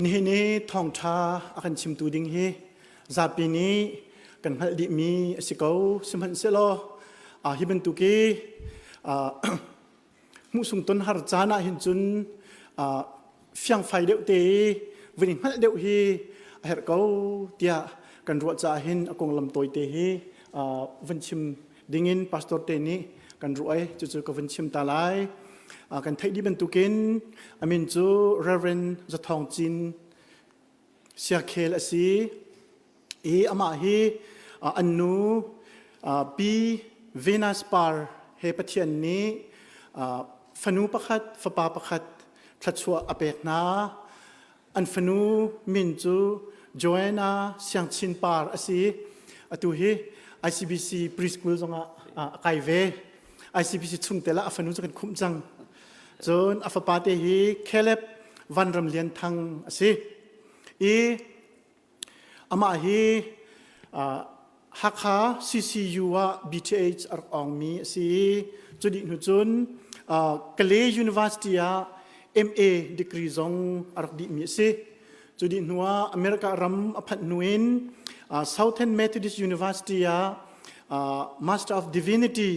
Nihin i thawngṭha a kan chimtu ding hi zapi nih kan hngalh dihmi a si ko. Sihmanhsehlaw hi bantuk i hmuhsung ton har caan ah hin cun fiangfai deuh te i vun i hngalh deuh hi a herh ko tiah kan ruah caah hin a konglam tawite hi vun chim dingin pastor te nih kan ruah i cucu ka vun chim ta lai. Kan theih dih bantukin a min cu Reverend Zathawng Cin Siakhel a si i amah hi an nu Pi Venus Par he Pathian nih fanu pakhat fapa pakhat thluachuah a pek hna. An fanu min cu Joanna Siangchin Par a si. Atu hi ICBC preschool zongah a kai ve. ICBC chungtel ah a fanu cu kan khumh cang. Cun a fapa te hi Caleb Vanram Lian Thang a si. I Amah hi Hakha CCU ah BTH a rak awngmi a si i cu dih hnu cun Kalay University ah MA degree zong a rak dihmi a si. Cu dih hnu ah America ram a phanh hnu in Southern Methodist University ah Master of Divinity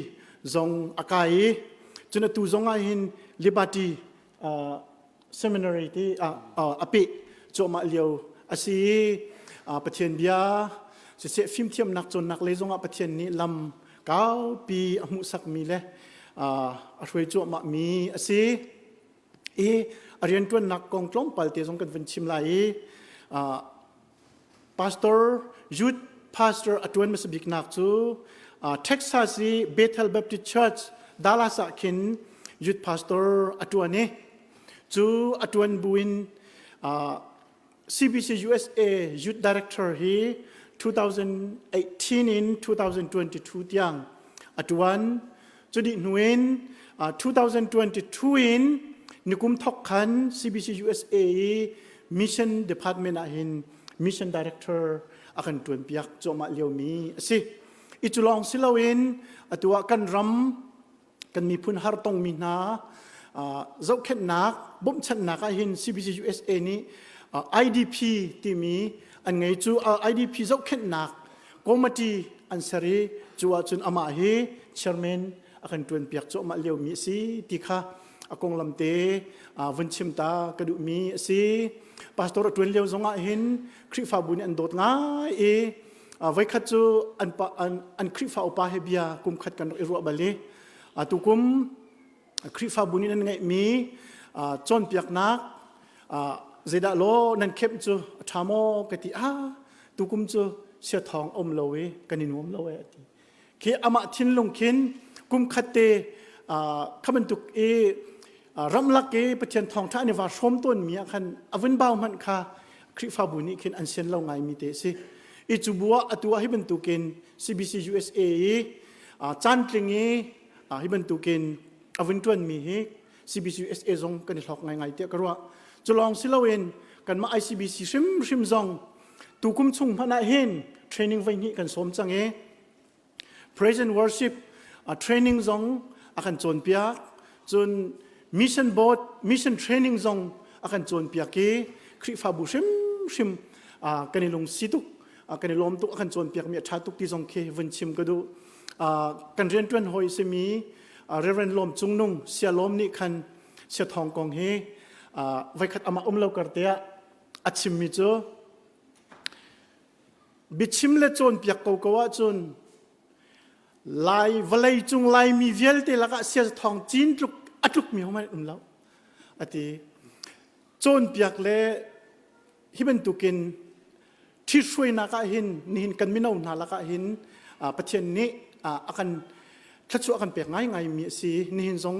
zong a kai i cun atu zong ah hin Liberty seminary ti a peh cuahmah lio a si i Pathian bia siseh fimthiamnak cawnnak lei zongah Pathian nih lam kaupi a hmuhsakmi le a hruai cuahmahmi a si i a rianṭuannak kong tlawmpal te zong kan vun chim lai i Pastor youth pastor a ṭuan hmasa biknak cu Texas i Bethel Baptist Church Dallas ah khin youth pastor a ṭuan i cu a ṭuan buin CBC USA Youth Director hi 2018 in 2022 tiang a ṭuan. Cu dih hnu in 2022 in nikum thok khan CBC USA i Mission Department ah hin Mission Director a kan ṭuanpiak cuahmah liomi a si. I cu lawng si loin atu ah kan ram kan miphun har tongmi hna zohkhenhnak bawmhchanhnak ah hin CBC USA nih IDP timi an ngei cu IDP zohkhenhnak committee an ser i cu ahcun amah hi chairman a kan ṭuanpiak cuahmah liomi a si ti kha a konglam te vun chim ta ka duhmi a si. Pastor a ṭuan lio zongah hin Khrihfabu nih an dawt ngai i voikhat cu an, an, an Khrihfa upa he bia kum khat kan rak i ruah bal i tukum Khrihfabu nih nan ngeihmi cawnpiaknak zeidah law nan khemh cu a ṭha maw ka ti ah tukum cu sia thawng um lo i kan i nuam lo e a ti khi amah thinlung khin kum khat te kha bantuk i ramlak i Pathian thawngṭha an i va hrawm tawnmi ah khan a vun bau hmanh kha Khrihfabu nih khin an sian lo ngaimi te a si. I cu bu ah atu ah hi bantukin CBC USA i caantling i hi bantukin a vun ṭuanmi hi CBC USA zong kan i hlawk ngaingai tiah ka ruah. Cu lawng si loin kanmah ICBC hrimhrim zong tukum chung hmanh ah hin training voi hnih kan sawm cang i praise and worship training zong a kan cawnpiak cun mission board mission training zong a kan cawnpiak i Khrihfabu hrimhrim kan i lungsi tuk kan i lawm tuk a kan cawnpiakmi a ṭha tuk ti zong khi vun chim ka duh kan rianṭuan hawi simi Reverend Lawm Cung Nung Sia Lawm nih khan Sia Thawng kong hi voikhat amah um lo kar te ah a chimmi cu biachim le cawnpiak ko ko ahcun Lai vawlei cung Laimi vialte lakah sia thawng cin tluk a tlukmi hom um lo ati cawnpiak le hi bantukin ṭhithruainak ah hin nihin kan mino hna lakah hin Pathian nih a kan thluachuah a kan pek ngaingai mi a si nihin zong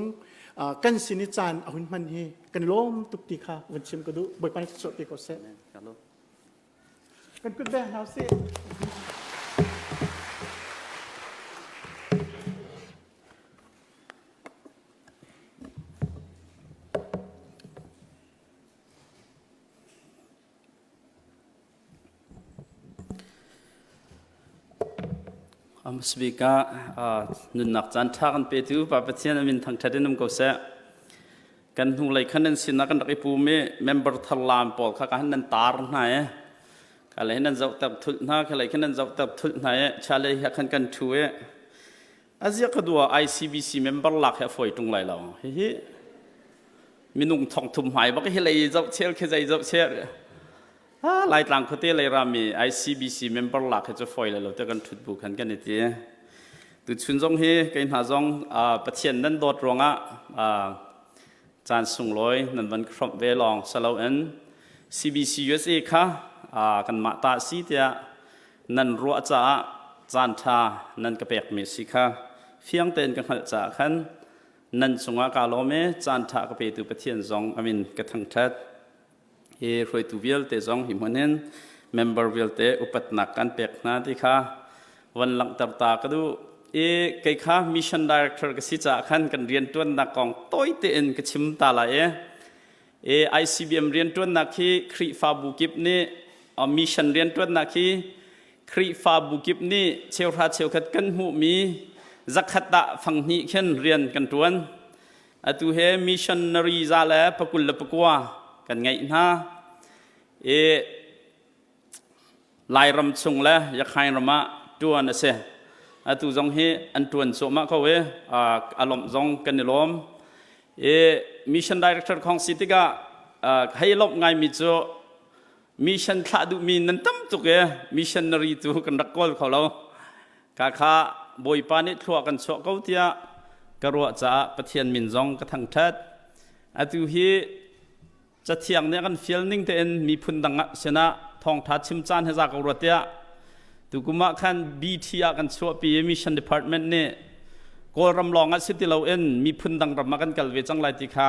kan sin i caan a hun hman hi kan lawm tuk ti kha vun chim ka duh Bawipa nih thluachuah pe ko seh kan kut beng hna usih Hmasabik ah nunnak caan ṭha kan petu Pa Pathian a min thangṭhat in um ko seh. Kan hnulei khan nan sinah kan rak i pum i member thar lam pawl kha ka han nan tar hna i kha lei nan zohter thulh hna kha lei khan nan zohter thulh hna i cha lei he khan kan ṭhu i azia ka dua ICBC member lak he a fawi ṭung lai lo. Hihi minung thong thum hmai bak hi lei zoh chel khi zei zoh chel Laitlang khuate lei rami ICBC member lak hi cu fawi le lo te kan ṭhut bu khan kan i ti. Tuchun zong hi kei hna zong Pathian nan dawt ruangah caan sunglawi nan van hrawmh ve lawng saloin CBC USA kha kanmah ta si tiah nan ruah caah caan ṭha nan ka pekmi si kha fiang tein ka hngalh caah khan nan cungah kaa lawm i caan ṭha ka petu Pathian zong amin ka thangṭhat. Hi hruaitu vialte zong hi hmun in member vialte upatnak kan pek hna ti kha van langhter ta ka duh. I kei kha mission director ka si caah khan kan rianṭuannak kong tawi tein ka chim ta lai i i ICBM rianṭuannak hi Khrihfabu kip nih mission rianṭuannak hi Khrihfabu kip nih cheuhra cheukhat kan hmuhmi zakhat ah fanghnih khin rian kan ṭuan. Atu he missionary za le pakul le pakua kan ngeih hna. I Lairam chung le Yakhain ram ah ṭuan a si. Atu zong hi an ṭuan cuahmah ko i a lawmh zong kan i lawm. I mission director khong si tikah hei lawmh ngaimi cu mission thlah duhmi nan tam tuk i missionary tu kan rak kawl kho lo. Ka kha Bawipa nih thlua kan chuah ko tiah ka ruah caah Pathian min zong ka thangṭhat. Atu hi Cathiang nih a kan fial ning tein miphun dang sinah thawngṭha chim caan he za ko rua tiah tukum ah khan BT ah kan chuahpi i Mission Department nih Kawlram lawng ah si ti loin miphun dang ram ah kan kal ve cang lai ti kha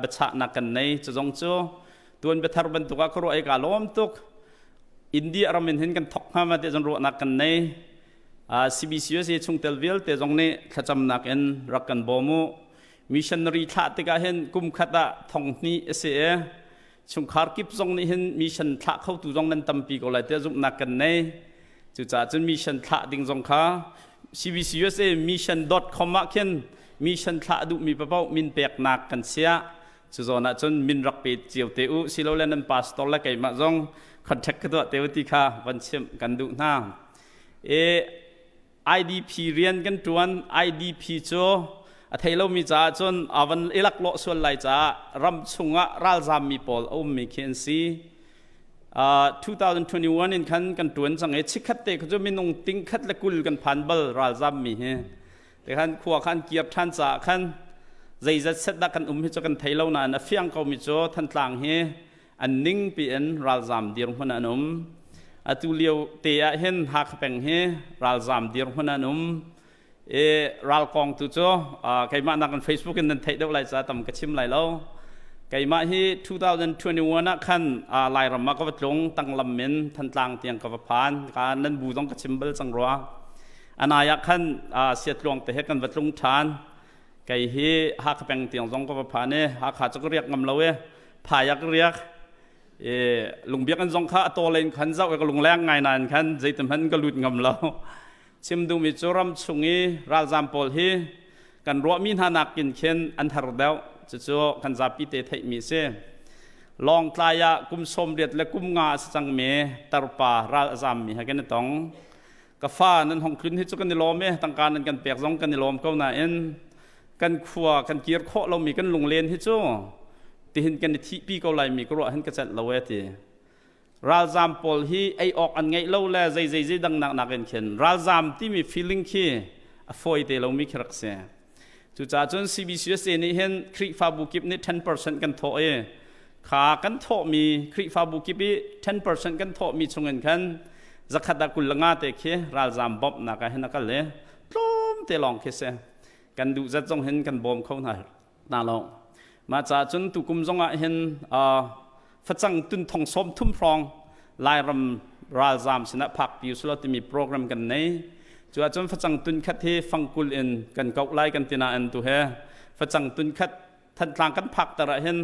biachahnak kan nei. Cu zong cu tuan biathar bantuk ah ka ruah i kaa lawm tuk. India ram in hin kan thok hnga ma ti zon ruahnak kan nei. CBCUSA chungtel vialte zong nih thlacamnak in rak kan bawm u. Missionary thlah tikah hin kum khat ah thong hnih a si i chungkhar kip zong nih hin mission thlah khotu zong nan tampi ko lai tiah zumhnak kan nei. Cucaah cun mission thlah ding zong kha CBCUSA mission.com ah khin mission thlah duhmi paoh min peknak kan chiah. Cu zawn ah cun min rak pe cio te u silole nan pastor le keimah zong contact ka tuah te u ti kha van chimh kan duh hna. E IDP rian kan ṭuan. IDP cu a thei lomi caah cun a van i laklawh sual lai caah ram chungah ralzammi pawl a ummi khi an si. 2021 in khan kan ṭuan cang i chikkhat te cu minung tingkhat le kul kan phan bal ralzammi hi. Te khan khua khan kir ṭhan caah khan zeizat set dah kan um hi cu kan thei lo nain a fiang komi cu Thantlang hi an ning piin ralzam dirhmun an um. Atu lio te ah hin Hakha peng hi ralzam dirhmun an um. I ral kong tu cu keimah nak in Facebook in nan theih deuh lai ca tam ka chim lai lo. Keimah hi 2021 ah khan Lairam ah ka va tlung tanglam in Thantlang tiang ka va phan. Ka nan bu zong ka chim bal cang rua. Anai ah khan siatluang te he kan va tlung ṭhan. Kei hi Hakha peng tiang zong ka va phan i Hakha cu ka riak ngam lo i phai ah ka riak. I lungbiak an zong kha a taw len khan zoh i ka lungleng ngai nain khan zeiti hmanh ka lut ngam lo. Chim duhmi cu ram chung i ralzaam pawl hi kan ruahmi hna nakin khin an har deuh. Cucu kan zapi te theihmi a si. Lawngtlai ah kum 80 le kum nga a si cangmi tarpa ral a zaammi he kan i tong. Ka fa nan hong tlun hi cu kan i lawm i tangka nan kan pek zong kan i lawm ko nain kan khua kan kir khawh lomi kan lunglen hi cu tihin kan i thihpi ko laimi ka ruah hin ka celh lo e ti. Ralzam pawl hi ei awk an ngeih lo le zei zei zei dang nak nakin khin ralzam timi feeling khi a fawi te lomi khi rak si. Cucaah cun CBCUSA nih hin Khrihfabu kip nih 10% kan thawh i kha kan thawhmi Khrihfabu kip i 10% kan thawhmi chungin khan zakhat ah 25 te khi ralzaam bawmhnak ah hin a kal i tlawm te lawng khi si. Kan duh zat zong hin kan bawm kho hna hna lo. Mah caah cun tukum zong ah hin facang tun thong sawm thum hrawng Lairam ralzaam sinah phakpi usulaw timi program kan nei. Cu ahcun facang tun khat hi fangkul in kan koh lai kan ti nain tu he facang tun khat Thantlang kan phak tar ah hin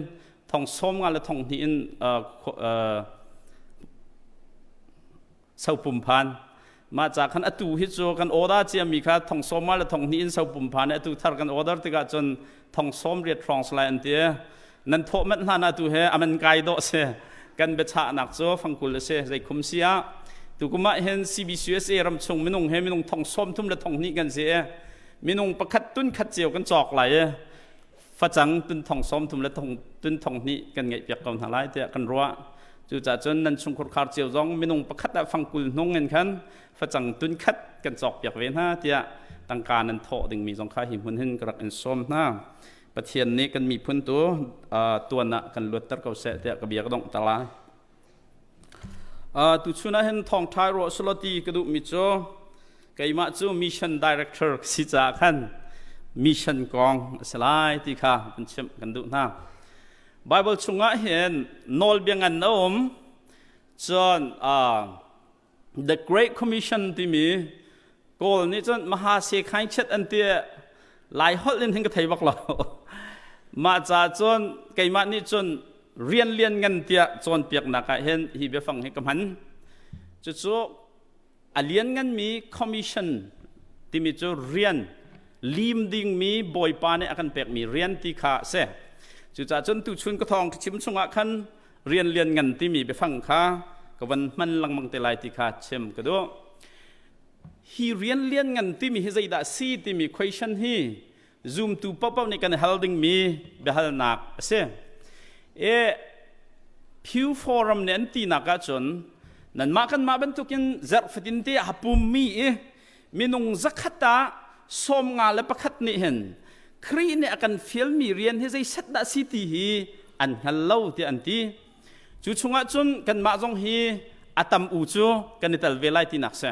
thong sawm nga le thong hnih in sopum phan. Mah ca khan atu hi cu kan order ciami kha thong sawma le thong hnih in so pum phan atu thar kan order tikah cun thong sawm riat hrawng salai an ti. Nan thawh manh hlan atu he aman kai dawh si. Kan biachahnak cu fangkul a si. Zei khum si ah tukum ah hin CBCUSA ram chung minung he minung thong sawm thum le thong hnih kan si i minung pakhat tun khat cio kan cawk lai i facang tun thong sawm thum le thong tun thong hnih kan ngeih piak ko hna lai tiah kan ruah. Cucaah cun nan chungkhur khar cio zong minung pakhat ah fangkul hnung in khan facang tun khat kan cawk piak ve hna tiah tangka nan thawh dingmi zong kha hi hmun hin ka rak in sawm hna. Pathian nih kan miphun tu tuan ah kan luatter ko seh tiah ka bia ka dongh ta lai. Tuchun ah hin thawngṭha ruah sulati ka duhmi cu keimah cu mission director ka si caah khan mission kong a si lai ti kha kan chimh kan duh hna. Bible chungah hin nawlbia ngan a um cun The Great Commission timi Kawl nih cun Maha Se Khaing Chet an ti Lai holh in hin ka thei bak lo. Mah ca cun keimah nih cun rian lian ngan tiah cawnpiaknak ah hin hi biafang hi ka hman. Cucu a lian nganmi commission timi cu rian lim dingmi Bawipa nih a kan pekmi rian ti kha a si. Cucaah cun tuchun ka thawng chim chungah khan rian lian ngan timi biafang kha ka van hman lengmang te lai ti kha chim ka duh. Hi rian lian ngan timi hi zeidah si timi question hi zumtu paohpaoh nih kan hal dingmi biahalnak a si. E Pew Forum nih an tinak ahcun nanmah kanmah bantukin zarh fatin te a pummi i minung zakhat ah 51 nih hin Khrih nih a kan fialmi rian hi zeiset dah si ti hi an hngal lo tiah an ti. Cu chungah cun kanmah zong hi a tam u cu kan i tel ve lai tinak si.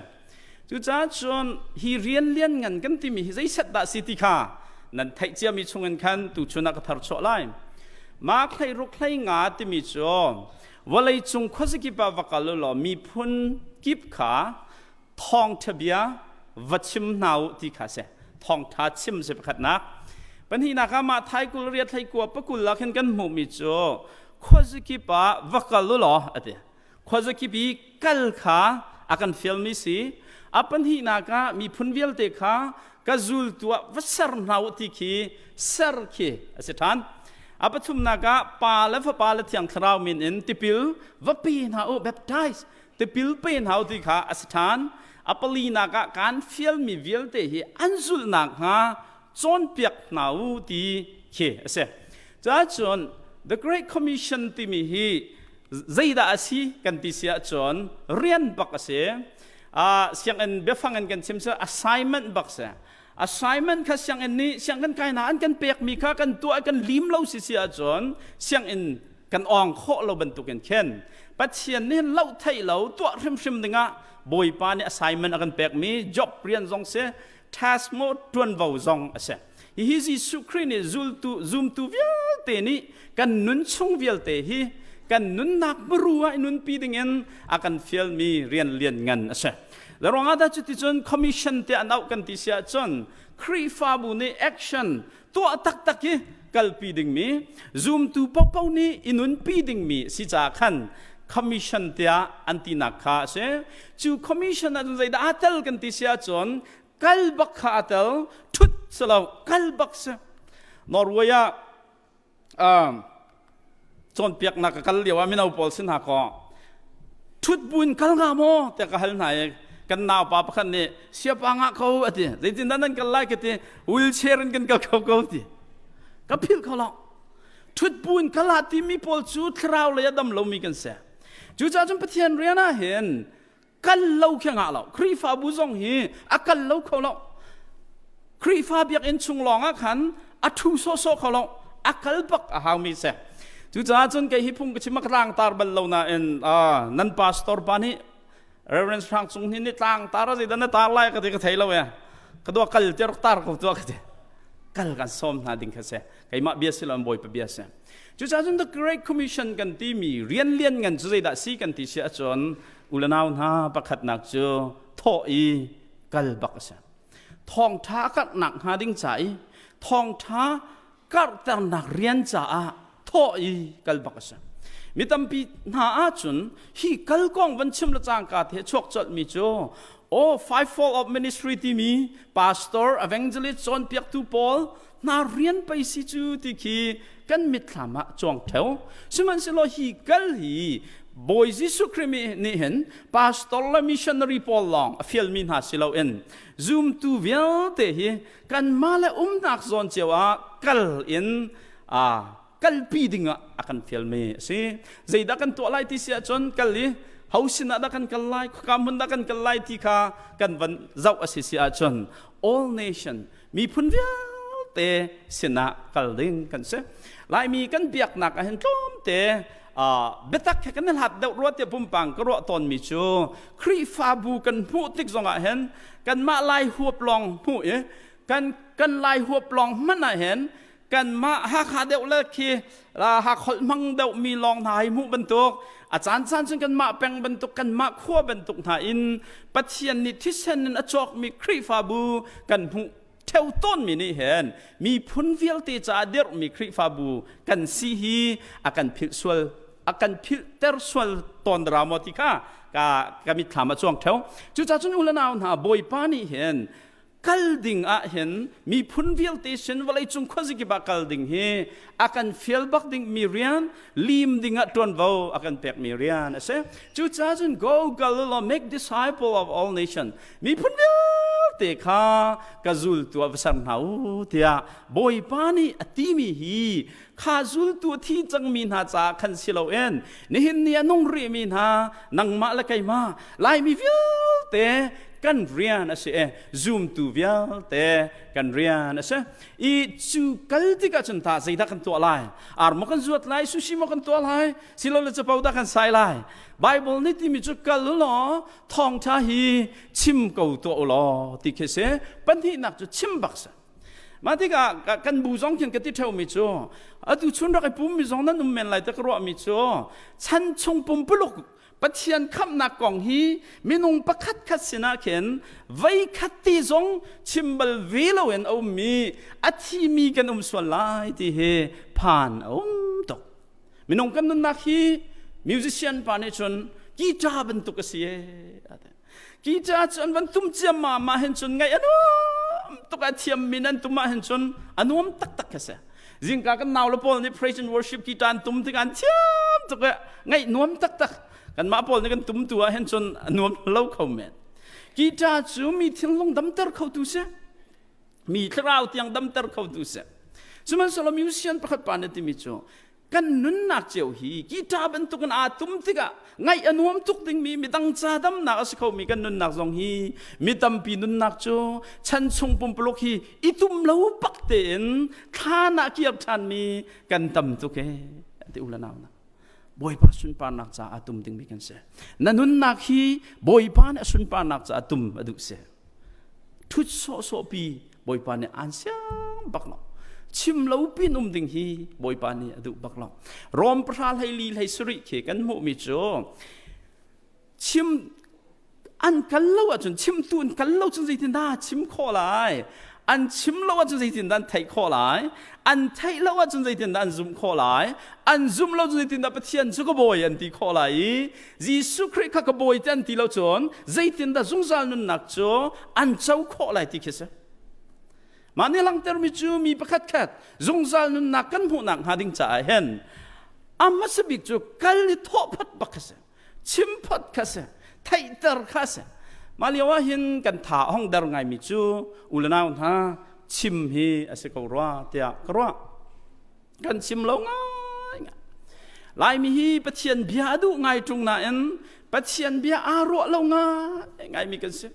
Cucaah cun hi rian lian ngan kan timi hi zeiset dah si ti kha nan theih ciami chungin khan tuchun ah ka tharchuah lai. Mark 16 15 timi cu vawleicung khuazakip ah va kal u law miphun kip kha thawngṭha bia va chim hna u ti kha si. Thawngṭha chim si pakhatnak. Pahnihnak ah mah thai kul riat hlei kua pakul ah khin kan hmuhmi cu khuazakip ah va kal u law a ti. Khuazakip i kal kha a kan fialmi si. A pahnihnak ah miphun vialte kha ka zultu ah va ser hna u ti khi ser khi a si ṭhan. A pathumnak ah Pa le Fapa le Thiang Thlarau min in tipil va pe hna u baptize tipil pe hna u ti kha a si ṭhan. A palinak ah kaan fialmi vialte hi an zulh nakhnga cawnpiak hna u ti khi a si. Cun The Great Commission timi hi zeidah a si kan ti si ahcun rian bak a si. Sianginn biafang in kan chim si assignment bak si. Assignment kha sianginn nih sianginn kainak an kan pekmi kha kan tuah kan lim lo si si ahcun sianginn kan awng khawh lo bantukin khin Pathian nih loh theih lo tuah hrimhrim dingah Bawipa nih assignment a kan pekmi job rian zong si task maw ṭuanvo zong a si. Hihi Jesuh Khrih nih zultu zumtu vialte nih kan nun chung vialte hi kan nunnak muru ah i nunpi dingin a kan fialmi rian lian ngan a si. Le ruangah dah cuticun commission te an auh kan ti si ahcun Khrihfabu nih action tuah taktak hi kalpi dingmi zumtu paohpaoh nih i nunpi dingmi si caah khan commission tiah an tinak kha a si. Cu commission ah cun zeidah aa tel kan ti si ahcun kal bak kha aa tel, ṭhut si lo, kal bak si. Norway ah cawnpiaknak ka kal lio ah mino pawl sin hna kaw ṭhut buin kal hnga maw tiah ka hal hna i kan naupa pakhat nih siapa ngah ko a ti. Zeitindah nan kal lai ka ti. Wheelchair in kan kal kho ko ti. Ka philh kho lo. Ṭhut buin kal ah timi pawl cu thlarau lei a dam lomi kan si. Cucaah cun Pathian rian ah hin kal lo khi ngah lo. Khrihfabu zong hi a kal lo kho lo. Khrihfa biakinn chung lawng ah khan a ṭhu sawhsawh kho lo. A kal bak a haumi si. Cucaah cun kei hi phung ka chim a ka tlangtar bal lo nain nan pastor pa nih Reverend Hrang Cung Hnin nih tlangtar a zeidah na tar lai ka ti ka thei lo e. Ka dua kal ti rak tar ko tuah ka ti. Kal kan sawm hna ding kha si. Keimah bia si lo Bawipa bia si. Cucaah cun The Great Commission kan timi rian lian ngan cu zeidah si kan ti si ahcun ulanau hna pakhatnak cu thawh i kal bak a si. Thawngṭha a karhnak hnga ding ca i thawngṭha karhternak rian caah thawh i kal bak a si. Mi tampi hna ahcun hi kal kong van chim le cangka te chuak colhmi cu Oh, fivefold of ministry timi pastor, evangelist, cawnpiaktu pawl hna rian pei si cu ti khi kan mitthlam ah cuang theo. Sihmanhsehlaw hi kal hi Bawi Jesuh Khrih nih hin pastor le missionary pawl lawng a fialmi hna si loin zumtu vialte hi kanmah le umnak zawn cio ah kal in kalpi ding ah a kan fialmi a si. Zeidah kan tuah lai ti si ahcun kal i ho sinah dah kan kal lai, khaka hmun dah kan kal lai ti kha kan van zoh a si si ahcun all nation miphun vialte sinah kal ding kan si. Laimi kan biaknak ah hin tlawmte biatak he kan i hlat deuh rua tiah pumpang ka ruah tawnmi cu Khrihfabu kan hmuh tik zongah hin kanmah lai huap lawng hmuh i kan kan lai huap lawng hmanh ah hin kanmah Hakha deuh le khi Hakholh hmang deuh mi lawng hna hi hmuh bantuk a caan caan cun kanmah peng bantuk kanmah khua bantuk hna in Pathian nih thisen in a cawkmi Khrihfabu kan hmuh theo tawnmi nih hin miphun vialte caah dirhmi Khrihfabu kan si hi a kan philh sual a kan philhter sual tawn dara maw ti kha ka ka mitthlam a cuang theo. Cucaah cun u le nau hna, Bawipa nih hin kal ding ah hin miphun vialte sin vawleicung khuazakip ah kal ding hi a kan fial bak ding mi rian, lim ding ah ṭuanvo a kan pek mi rian a si. Cucaah cun go kal law, make disciple of all nation, miphun vialte kha ka zultu ah va ser hna u tiah Bawipa nih a timi hi kha zultu a thi cangmi hna caah khan si loin nihin ni a nung rihmi hna nangmah le keimah Laimi vialte kan rian a si e, zumtu vialte kan rian a si. I cu kal tikah cun ta zeidah kan tuah lai? Ar maw kan zuat lai, sushi maw kan tuah lai, silole capo dah kan sai lai? Bible nih timi cu kal law thawngtha hi chim ko tuah u law ti khi si. Pahnihnak cu chim bak si. Mah tikah kan bu zong khin ka ti ṭheumi cu atu chun rak i pummi zong nan um men lai te ka ruahmi cu chan chung pumpuluk Pathian khamhnak kong hi minung pakhat khat sinah khin vei khat ti zong chim bal ve loin a ummi a thimi kan um sual lai ti hi phan a um tuk. Minung kan nunnak hi musician pa nih cun guitar bantuk a si e. Guitar cu an van tum ciammam ah hin cun ngaih a nuam tuk, a thiammi nan tum ah hin cun a nuam taktak khi si. Zingka kan nau le pawl nih praise and worship guitar an tum tikah an thiam tuk i ngaih nuam taktak. Kanmah pawl nih kan tum tu ah hin cun a nuam lo kho men. Guitar cu mi thinlung damter khotu si. Mi thlarau tiang damter khotu si. Sihmanhsehlaw musician pakhat pa nih timi cu kan nunnak cio hi guitar bantukin aa tum tikah ngaih a nuam tuk dingmi midang ca damnak a si khomi kan nunnak zong hi mi tampi nunnak cu chan chung pumpuluk hi i tum lo bak tein thlan ah kir ṭhanmi kan tam tuk e ti u le nau na Bawipa sunparnak caah tum dingmi kan si. Na nunnak hi Bawipa nih a sunparnak caah tum a duh si. Ṭhut sawhsawh pi Bawipa nih aan siang bak lo. Chim lo pin um ding hi Bawipa nih a duh bak lo. Rom 10 hlei li hlei sarih khi kan hmuhmi cu chim an kal lo ahcun, chimtu an kal lo cun zeitindah chim khawh lai? An chim lo ahcun zeitindah an theih khawh lai? An theih lo ahcun zeitindah an zumh khawh lai? An zumh lo cun zeitindah Pathian cu ka bawi an ti khawh lai i Jesuh Khrih kha ka bawi te an ti lo cun zeitindah zungzal nunnak cu an co khawh lai ti khi si. Mah nih langhtermi cu mi pakhat khat zungzal nunnak kan hmuhnak hnga ding caah hin a hmasa bik cu kal i thawh phot bak kha si, chim phot kha si, theihter kha si. Mah lio ah hin kan tha a hong der ngaimi cu u le nau hna, chim hi a si ko rua tiah ka ruah. Kan chim lo ngai ngai. Laimi hi Pathian bia a duh ngai ṭung nain Pathian bia aa ruah lo ngai ngaimi kan si.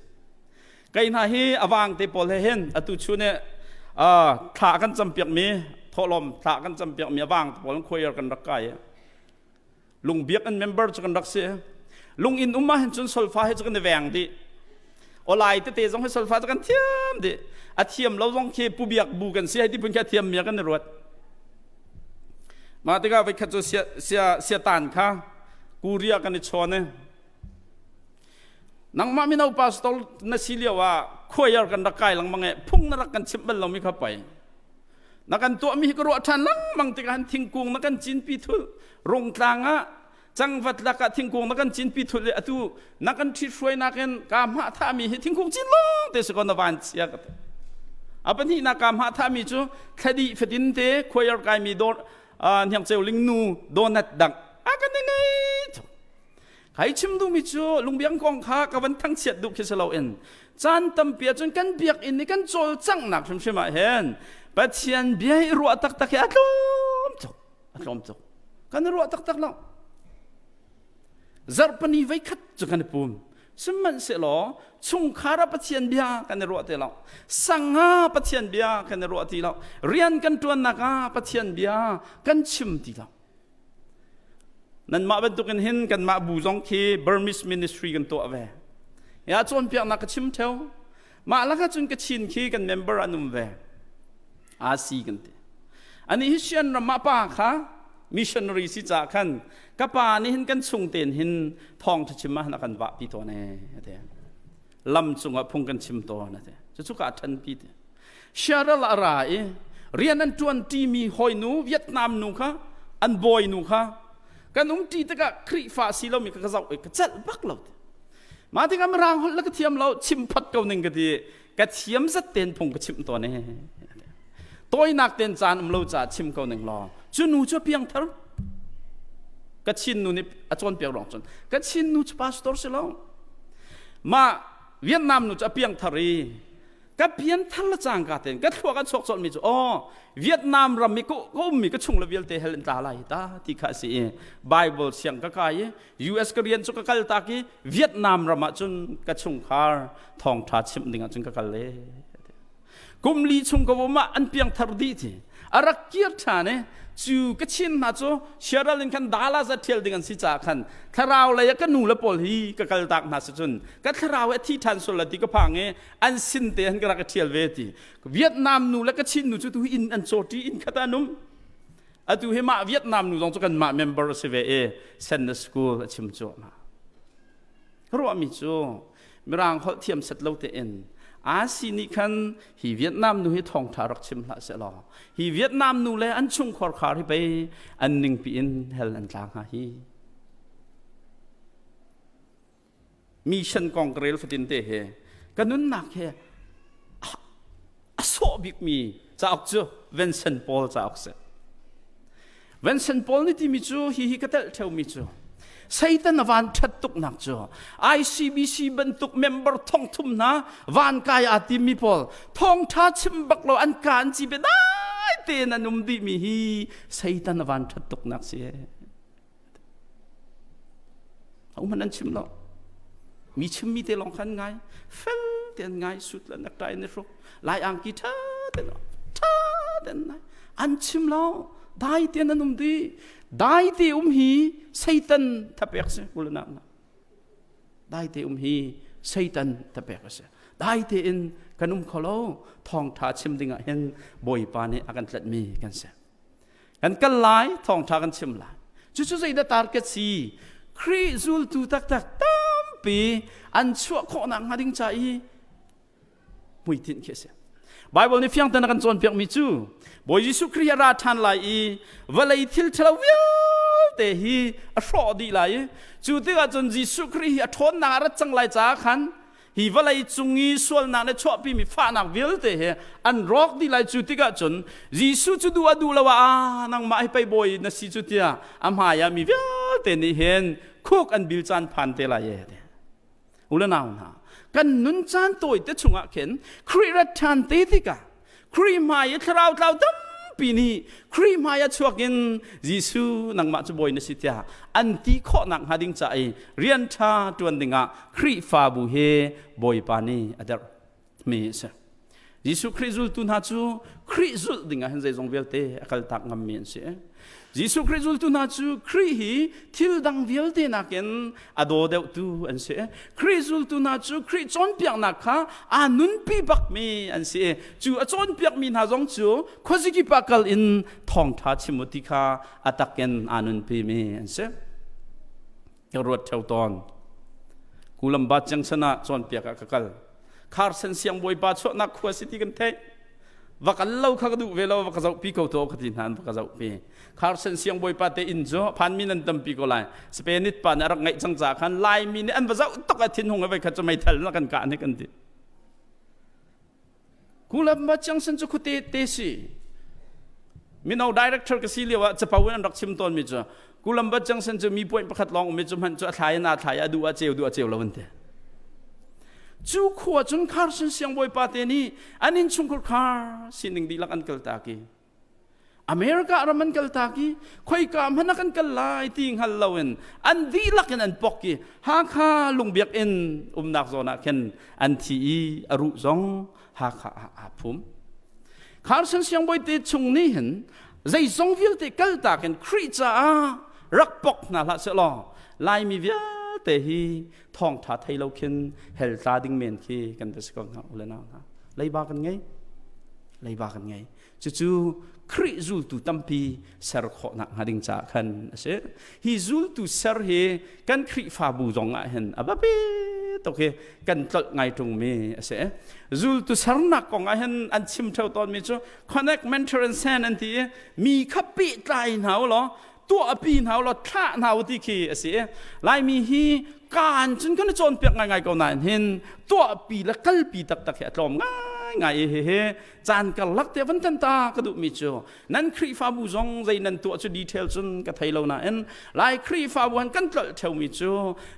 Kei hna hi a vang te pawl he hin atu chun i thla kan campiakmi, thawhlawm thla kan campiakmi a vang te pawl choir kan rak kai. Lungbiak an member cu kan rak si. Lung inn um ah hin cun solfa he cu kan i veng dih. Olai tete zong hi solfa cu kan thiam dih. A thiam lo zong khi pu biak bu kan si hei ti phun khi a thiam mi kan i ruat. Mah tikah voikhat cu sia sia siatan kha Korea kan i chawn i nangmah mino pastor na si lio ah choir kan rak kai lengmang e phung na rak kan chimh bal lomi kha pei na kan tuahmi hi ka ruah ṭhan lengmang tikah han thingkung na kan cinpi thul. Rungtlang ah. Cangvat lakah thingkung na kan cinpi thul i atu na kan ṭhithruainak in kaa hmah thahmi hi thingkung cin lawng te si ko na van chia ka ti. A pahnihnak kaa hmah thahmi cu thladi fatin te choir kaimi dawr hniang ceu ling nu donut dang a kan ngei tuk. Kai chim duhmi cu lungbiang kong kha ka van thangchiat duh khi si loin caan tampi ahcun kan biakinn i kan cawlcanghnak hrimhrim ah hin Pathian bia i ruah taktak hi a tlawm tuk a tlawm tuk kan i ruah taktak lo zarhpani voikhat cu kan i pum sihmanhsehlaw chungkhar ah Pathian bia kan i ruah ti lo sanga Pathian bia kan i ruah ti lo rian kan ṭuannak ah Pathian bia kan chim ti lo Nanmah bantukin hin kanmah bu zong khi Burmese ministry kan tuah ve. Ya cawnpiaknak ka chim theo. Mah lakah cun Kachin khi kan member an um ve. Asi kan ti. Ani hi Sian ram ah pa kha missionary si ca khan ka pa nih hin kan chung ten hin thawng tha chim ah na kan vah pi tawn e ate. Lam cungah phung kan chim tawn ate. Cucu ka ṭhan pi te. Siaral a ra i rian an ṭuan ṭimi hawinu Vietnam nu kha an bawi nu kha kan um ṭi tikah Khrihfa si lomi kha ka zoh i ka celh bak lo. Mah tikah Mirang holh le ka thiam lo chim phot ko ning ka ti ka thiam zat ten phung ka chimh tawn e. Tawinak ten caan um lo caah chim ko ning law cu nu cu piangthar ka chin nu nih a cawnpiak ruang cun ka chin nu cu pastor si lo mah Vietnam nu cu a piangthar i ka pianthar le cangka tein ka thluak an chuak colhmi cu aw Vietnam ram i ka ummi ka chung le vialte hell in tla lai ta ti kha a si i Bible siang ka kai i US ka rian cu ka kal tak i Vietnam ram ah cun ka chungkhar thawngtha chimh ding ah cun ka kal le kum li chung ka um ah an piangthar dih ti a rak kir ṭhan i cu ka chin hna cu siaral in khan dala za ṭhial ding an si caah khan thlarau lei ah ka nu le pawl hi ka kal tak hna si cun ka thlarau a thi ṭhan sual la ti ka phang i an sin te han ka rak i ṭhial ve ti Vietnam nu le ka Chin nu cu tu inn an cawṭi inn khat ah an um atu hi mah Vietnam nu zong cu kanmah member a si ve i Sunday school a chim cuahmah ruahmi cu Mirang holh thiam set lo tein asi nih khan hi Vietnam nu hi thawngṭha rak chim hlah seh law hi Vietnam nu le an chungkhar khar hi pei an ningpi in hell an tla hnga hi mission kong ka rel fatin te he ka nunnak he a sawh bikmi cauk cu Vincent Paul cauk si Vincent Paul nih timi cu hi hi ka telh theumi cu Satan a van ṭhat tuknak cu ICBC bantuk member thongthum hna van kai aa timmi pawl thawngṭha chim bak lo an ka an ci be dai tein an um dihmi hi Satan a van ṭhat tuknak si Ahohmanh an chim lo. Mi chimmi te lawng kha an ngai. Fel te an ngai. Sut le necktie an i hruk. Lai angki ṭha te ṭha te an nai. An chim lo. Dai te an um dih. Dai te um hi Satan thapek si ulanak na. Dai te um hi Satan thapek a si. Dai te in kan um kho lo. Thawngṭha chim ding ah hin Bawipa nih a kan tlatmi kan si. Kan kal lai, thawngṭha kan chim lai. Cucu zeidah target si? Khrih zultu taktak tampi an chuah khawhnak hnga ding ca i hmuitinh khi a si. Bible nih fiang tein a kan cawnpiakmi cu Bawi Jesuh Khrih a ra ṭhan lai i vawlei thil ṭhalo vialte hi a hrawh dih lai i cu tikah cun Jesuh Khrih hi a ṭhawnnak a rat cang lai caah khan hi vawlei cung i sualnak le chuahpimi fahnak vialte he an rawk dih lai cu tikah cun Jesuh cu duh a duh lo ah nangmah hi pei bawi na si cu tiah a hmai ah mi vialte nih hin khuk an bil caan phan te lai e u le nau hna kan nun caan tawi te chungah khin Khrih rat ṭhan te tikah Khrih hmai i thlarau tlau tampi nih Khrih hmai ah chuak in Jesuh nangmah cu bawi na si tiah an ti khawhnak hnga ding ca i rian ṭha ṭuan dingah Khrihfabu he Bawipa nih a derh mi a si. Jesuh Khrih zultu hna cu Khrih zulh dingah hin zeizong vialte a kaltak ngammi an si. Jesuh Khrih zultu hna cu Khrih hi thil dang vialte nakin a daw deuhtu an si. Khrih zultu hna cu Khrih cawnpiaknak kha aa nunpi bakmi an si. Cu a cawnpiakmi hna zong cu khuazikip ah kal in thawngṭha chim u ti kha a takin aa nunpimi an si. Ka ruat ṭheo tawn. Kulamba Junction ah cawnpiak ah ka kal. Carson siangbawipa chuahnak khua si ti kan theih. Va kal lo kha ka duh ve lo, va ka zohpi ko to ka ti hna, va ka zohpi. Carson siangbawipa te inn cu phanmi nan tampi ko lai. Spainit pa nih a rak ngeih cang caah khan Laimi nih an va zoh tuk a thinhung i voi khat cu meithal na kan kah hnik an ti. Kulamba Chiangsen cu khuate te si. Mino director ka si lio ah capo in an rak chim tawnmi cu Kulamba Chiangsen cu mi point pakhat lawng ummi cu hmanh cu a thlai in aa thlai a duh a ceu duh a ceu lo an ti. Cu khua cun Carson siangbawipa te nih an innchungkhar khar sining dihlak an kaltak i America ram an kaltak i khoika hmanh ah kan kal lai ti hngal loin an dihlak in an pok i Hakha lungbiak in umnak zawn ah khin an thi i a ruh zong Hakha ah aa phum. Carson siangbawi te chung nih hin zeizong vialte kaltak in Khrih caah rak pok hna hlah sehlaw Laimi vialte hi thawngtha thei lo khin hell tla ding men khi kan va si ko hna u le nau hna. Leiba kan ngei. Leiba kan ngei. Cucu Khrih zultu tampi ser khawhnak hnga ding caah khan a si. Hi zultu ser hi kan Khrihfabu zong ah hin a biapi tuk hi kan tlolh ngai ṭungmi a si. Zultu sernak kong ah hin an chim ṭheo tawnmi cu connect, mentor and send an ti i mi kha pehtlai hna u law tuahpi hna u law thlah hna u ti khi a si. Laimi hi kaan cun kan i cawnpiak ngaingai ko nain hin tuahpi le kalpi taktak hi a tlawm ngaingai i hihi caan karlak te van tan ta ka duhmi cu nan Khrihfabu zong zei nan tuah cu detail cun ka thei lo nain Lai Khrihfabu han kan tlolh theumi cu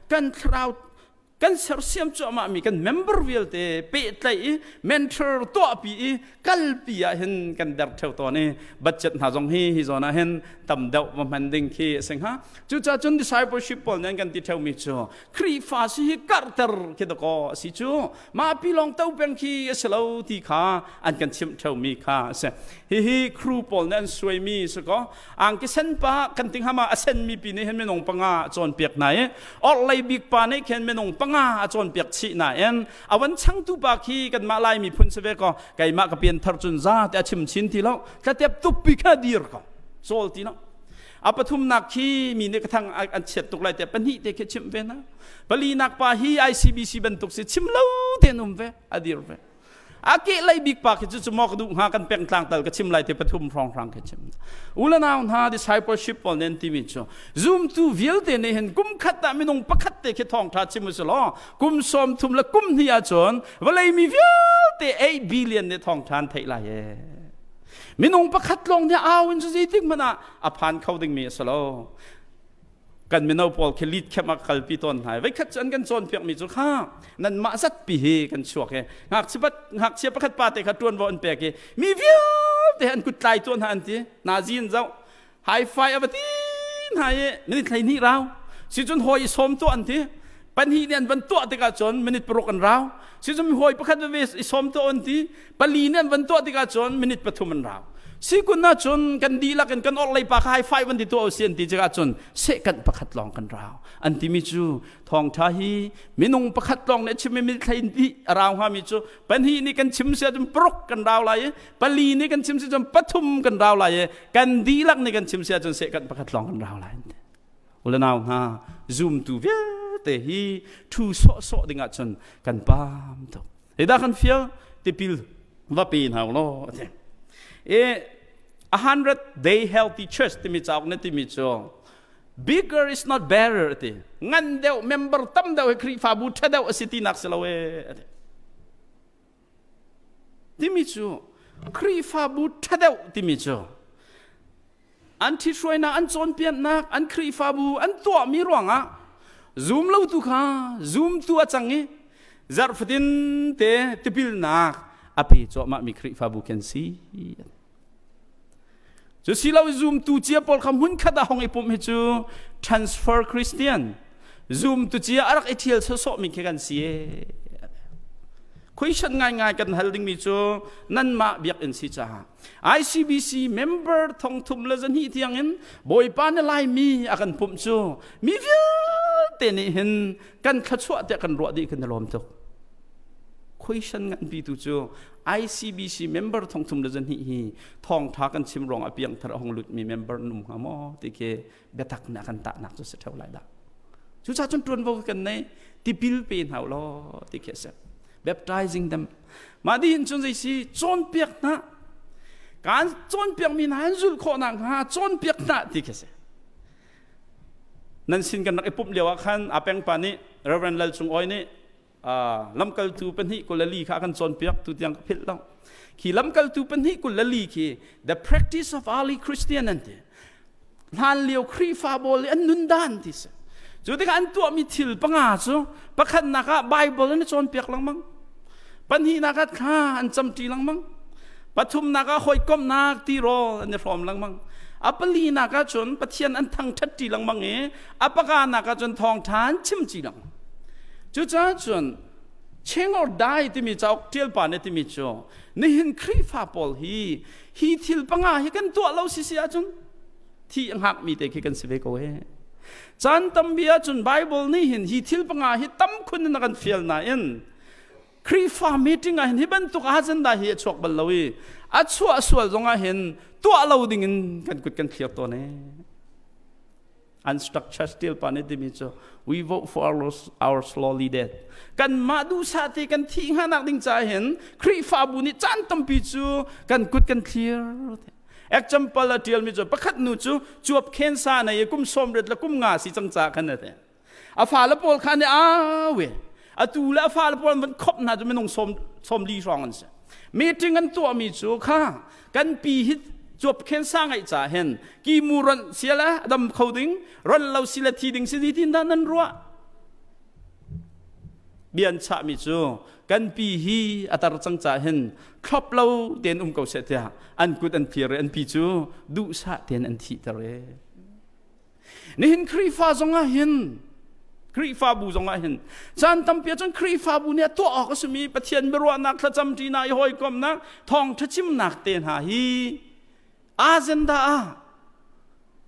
kan thlarau kan sersiam cuahmah mi kan member vialte pehtlaih i mentor tuahpi i kalpi ah hin kan der theo tawn i budget hna zong hi hi zawn ah hin tam deuh va hman ding khi a si hnga cucaah cun discipleship pawl nih an kan ti theumi cu Khrihfa si hi karhter khi dakaw a si cu mah pi lawng to peng khi a si lo ti kha an kan chimh theumi kha a si. Hihi crew pawl nih an suaimi si ko. Angki sen pa kan ting hama a senmi pi nih hin minung panga a cawnpiak hna i orhlei bik pa nih khin minung panga a cawnpiak chih nain a van changtu pa khi kanmah Lai miphun si ve ko keimah ka pian thar cun za te a chim chin ti lo tlatep tuppi kha dir ko cawl ti lo a pathumnak khi mi nih ka thang an chiat tuk lai te pahnih te khi chimh ve na Palinak pa hi ICBC bantuk si chim lo tein um ve a dir ve. A ke lei bik pa khi cu cu maw ka duh hnga kan pengtlang tal ka chim lai te pathum hrawnghrang khi chim. Ulanau hna discipleship pawl nen timi cu zumtu vialte nih hin kum khat ah minung pakhat te khi thawngtha chim usih law kum sawm thum le kum hnih ahcun vawlei mi vialte 8 billion nih thawngtha an theih lai e. Minung pakhat lawng nih au in cu zeitik hmanh ah a phan kho dingmi a si lo. Kan mino pawl khi lead camp ah kalpi tawn hna. Voikhat cu an kan cawnpiakmi cu kha nanmah zatpi hi kan chuak i ngakchia pakhat pa te kha ṭuanvo an pek i mi vialte an kut tlai tuah hna an ti. Nazi in zoh high five a va ti hna i minute 12 rau. Sicun hawi i sawm tuah an ti. Pahnih nih an van tuah tikah cun minute paruk an rau. Sicun hawi pakhat veve i sawm tuah an ti. Pali nih an van tuah tikah cun minute pathum an rau. Sikun ahcun kan dihlak in kan orhlei pa kha high five an ti tuah usih an ti tikah cun sehkanh pakhat lawng kan rau. An timi cu thawngṭha hi minung pakhat lawng nih a chimmi minute hlei hnih a rau hngami cu pahnih nih kan chim si ahcun paruk kan rau lai i pali nih kan chim si ahcun pathum kan rau lai i kan dihlak nih kan chim si ahcun sehkanh pakhat lawng kan rau lai an ti. Ulenau hna zumtu vialte hi ṭhu sawhsawh ding ahcun kan paam tuk. Zeidah kan fial? Tipil va pe hna law a ti. I 100 day healthy church timi cauk na timi cu bigger is not better a ti. Ngan deuh member tam deuh hi Khrihfabu ṭha deuh a si tinak si lo ee a ti. Timi cu Khrihfabu ṭha deuh timi cu an ṭhithruainak an cawnpiaknak an Khrihfabu an tuahmi ruangah zum lotu kha zumtu a cang i zarh fatin te tipilnak a pe cuahmahmi Khrihfabu kan si. Cu si lo zumtu cia pawl kha hmunkhat ah hong i pumh hi cu transfer Christian zumtu cia a rak i ṭhial sawsawhmi khi kan si. Question ngaingai kan hal dingmi cu nanmah biakinn si caah ICBC member thongthum le zahnih tiangin Bawipa na Laimi a kan pumh cu mi vialte nih hin kan thluachuah tiah kan ruah dih kan i lawm tuk. Question nganpi tu cu ICBC member thongthum le zahnih hi thawngtha kan chim ruang a piangthar a hong lutmi member an um hnga maw ti khi biatak nih a kan tahnak cu si theo lai dah. Cucaah cun ṭuanvo kan nei tipil pe hna u law ti khi a si. Baptizing them. Mah dihin cun zei si cawnpiak hna. Kan cawnpiakmi hna an zulh khawh nakhnga cawnpiak hna ti khi si. Nan sin kan rak i pumh lio ah khan a pengpa nih Reverend Lal Cung Awi nih lamkaltu pahnih 22 kha a kan cawnpiak tu tiang ka philh lo. Khi lamkaltu pahnih 22 khi the practice of early Christian an ti. Hlan lio Khrihfa pawl i an nun dan ti si. Cu tikah an tuahmi thil panga cu pakhatnak ah Bible an i cawnpiak lengmang. Pahnihnak ah thla an camṭi lengmang. Pathumnak ah hawikomhnak tirawl an i hrawm lengmang. A palinak ah cun Pathian an thangṭhatṭi lengmang i a pakanak ah cun thawngṭha an chimci lengmang. Cucaah cun Change or Die timi cauk ṭial pa nih timi cu nihin Khrihfa pawl hi hi thil panga hi kan tuah lo sisi ahcun thi a hngakmi te khi kan si ve ko he. Caan tampi ahcun Bible nih hin hi thil panga hi tam khun in a kan fial nain Khrihfa meeting ah hin hi bantuk agenda hi a chuak bal lo i a chuah sual zong ah hin tuah lo ding in kan kut kan thlir tawn e. Unstructured still pa nih timi cu we vote for our slowly death. Kanmah duhsah te kan thih hnga nak ding caah hin Khrihfabu nih caan tampi cu kan kut kan thlir. Example a tialmi cu pakhat nu cu cuap khensa nei i kum 80 le kum nga si cang ca khan a ti. A fale pawl kha nih awe atu le a fale pawl van khop hna cu minung 40 hrawng an si. Meeting an tuahmi cu kha kan pi hi cuap khen sa ngaih ca hin ki mu ron sia le dam kho ding ron lo si le thi ding si ti tin dah nan ruah bian chahmi cu kan pi hi a tar cang ca hin thlop lo tein um ko seh tiah an kut an thlir i an pi cu duhsah tein an thihter e. Nihin Khrihfa zongah hin Khrihfabu zongah hin caan tampi ahcun Khrihfabu nih a tuah awk a simi Pathian biaruahnak thlacam ṭinak i hawikomhnak thawngṭha chimnak te hna hi agenda ah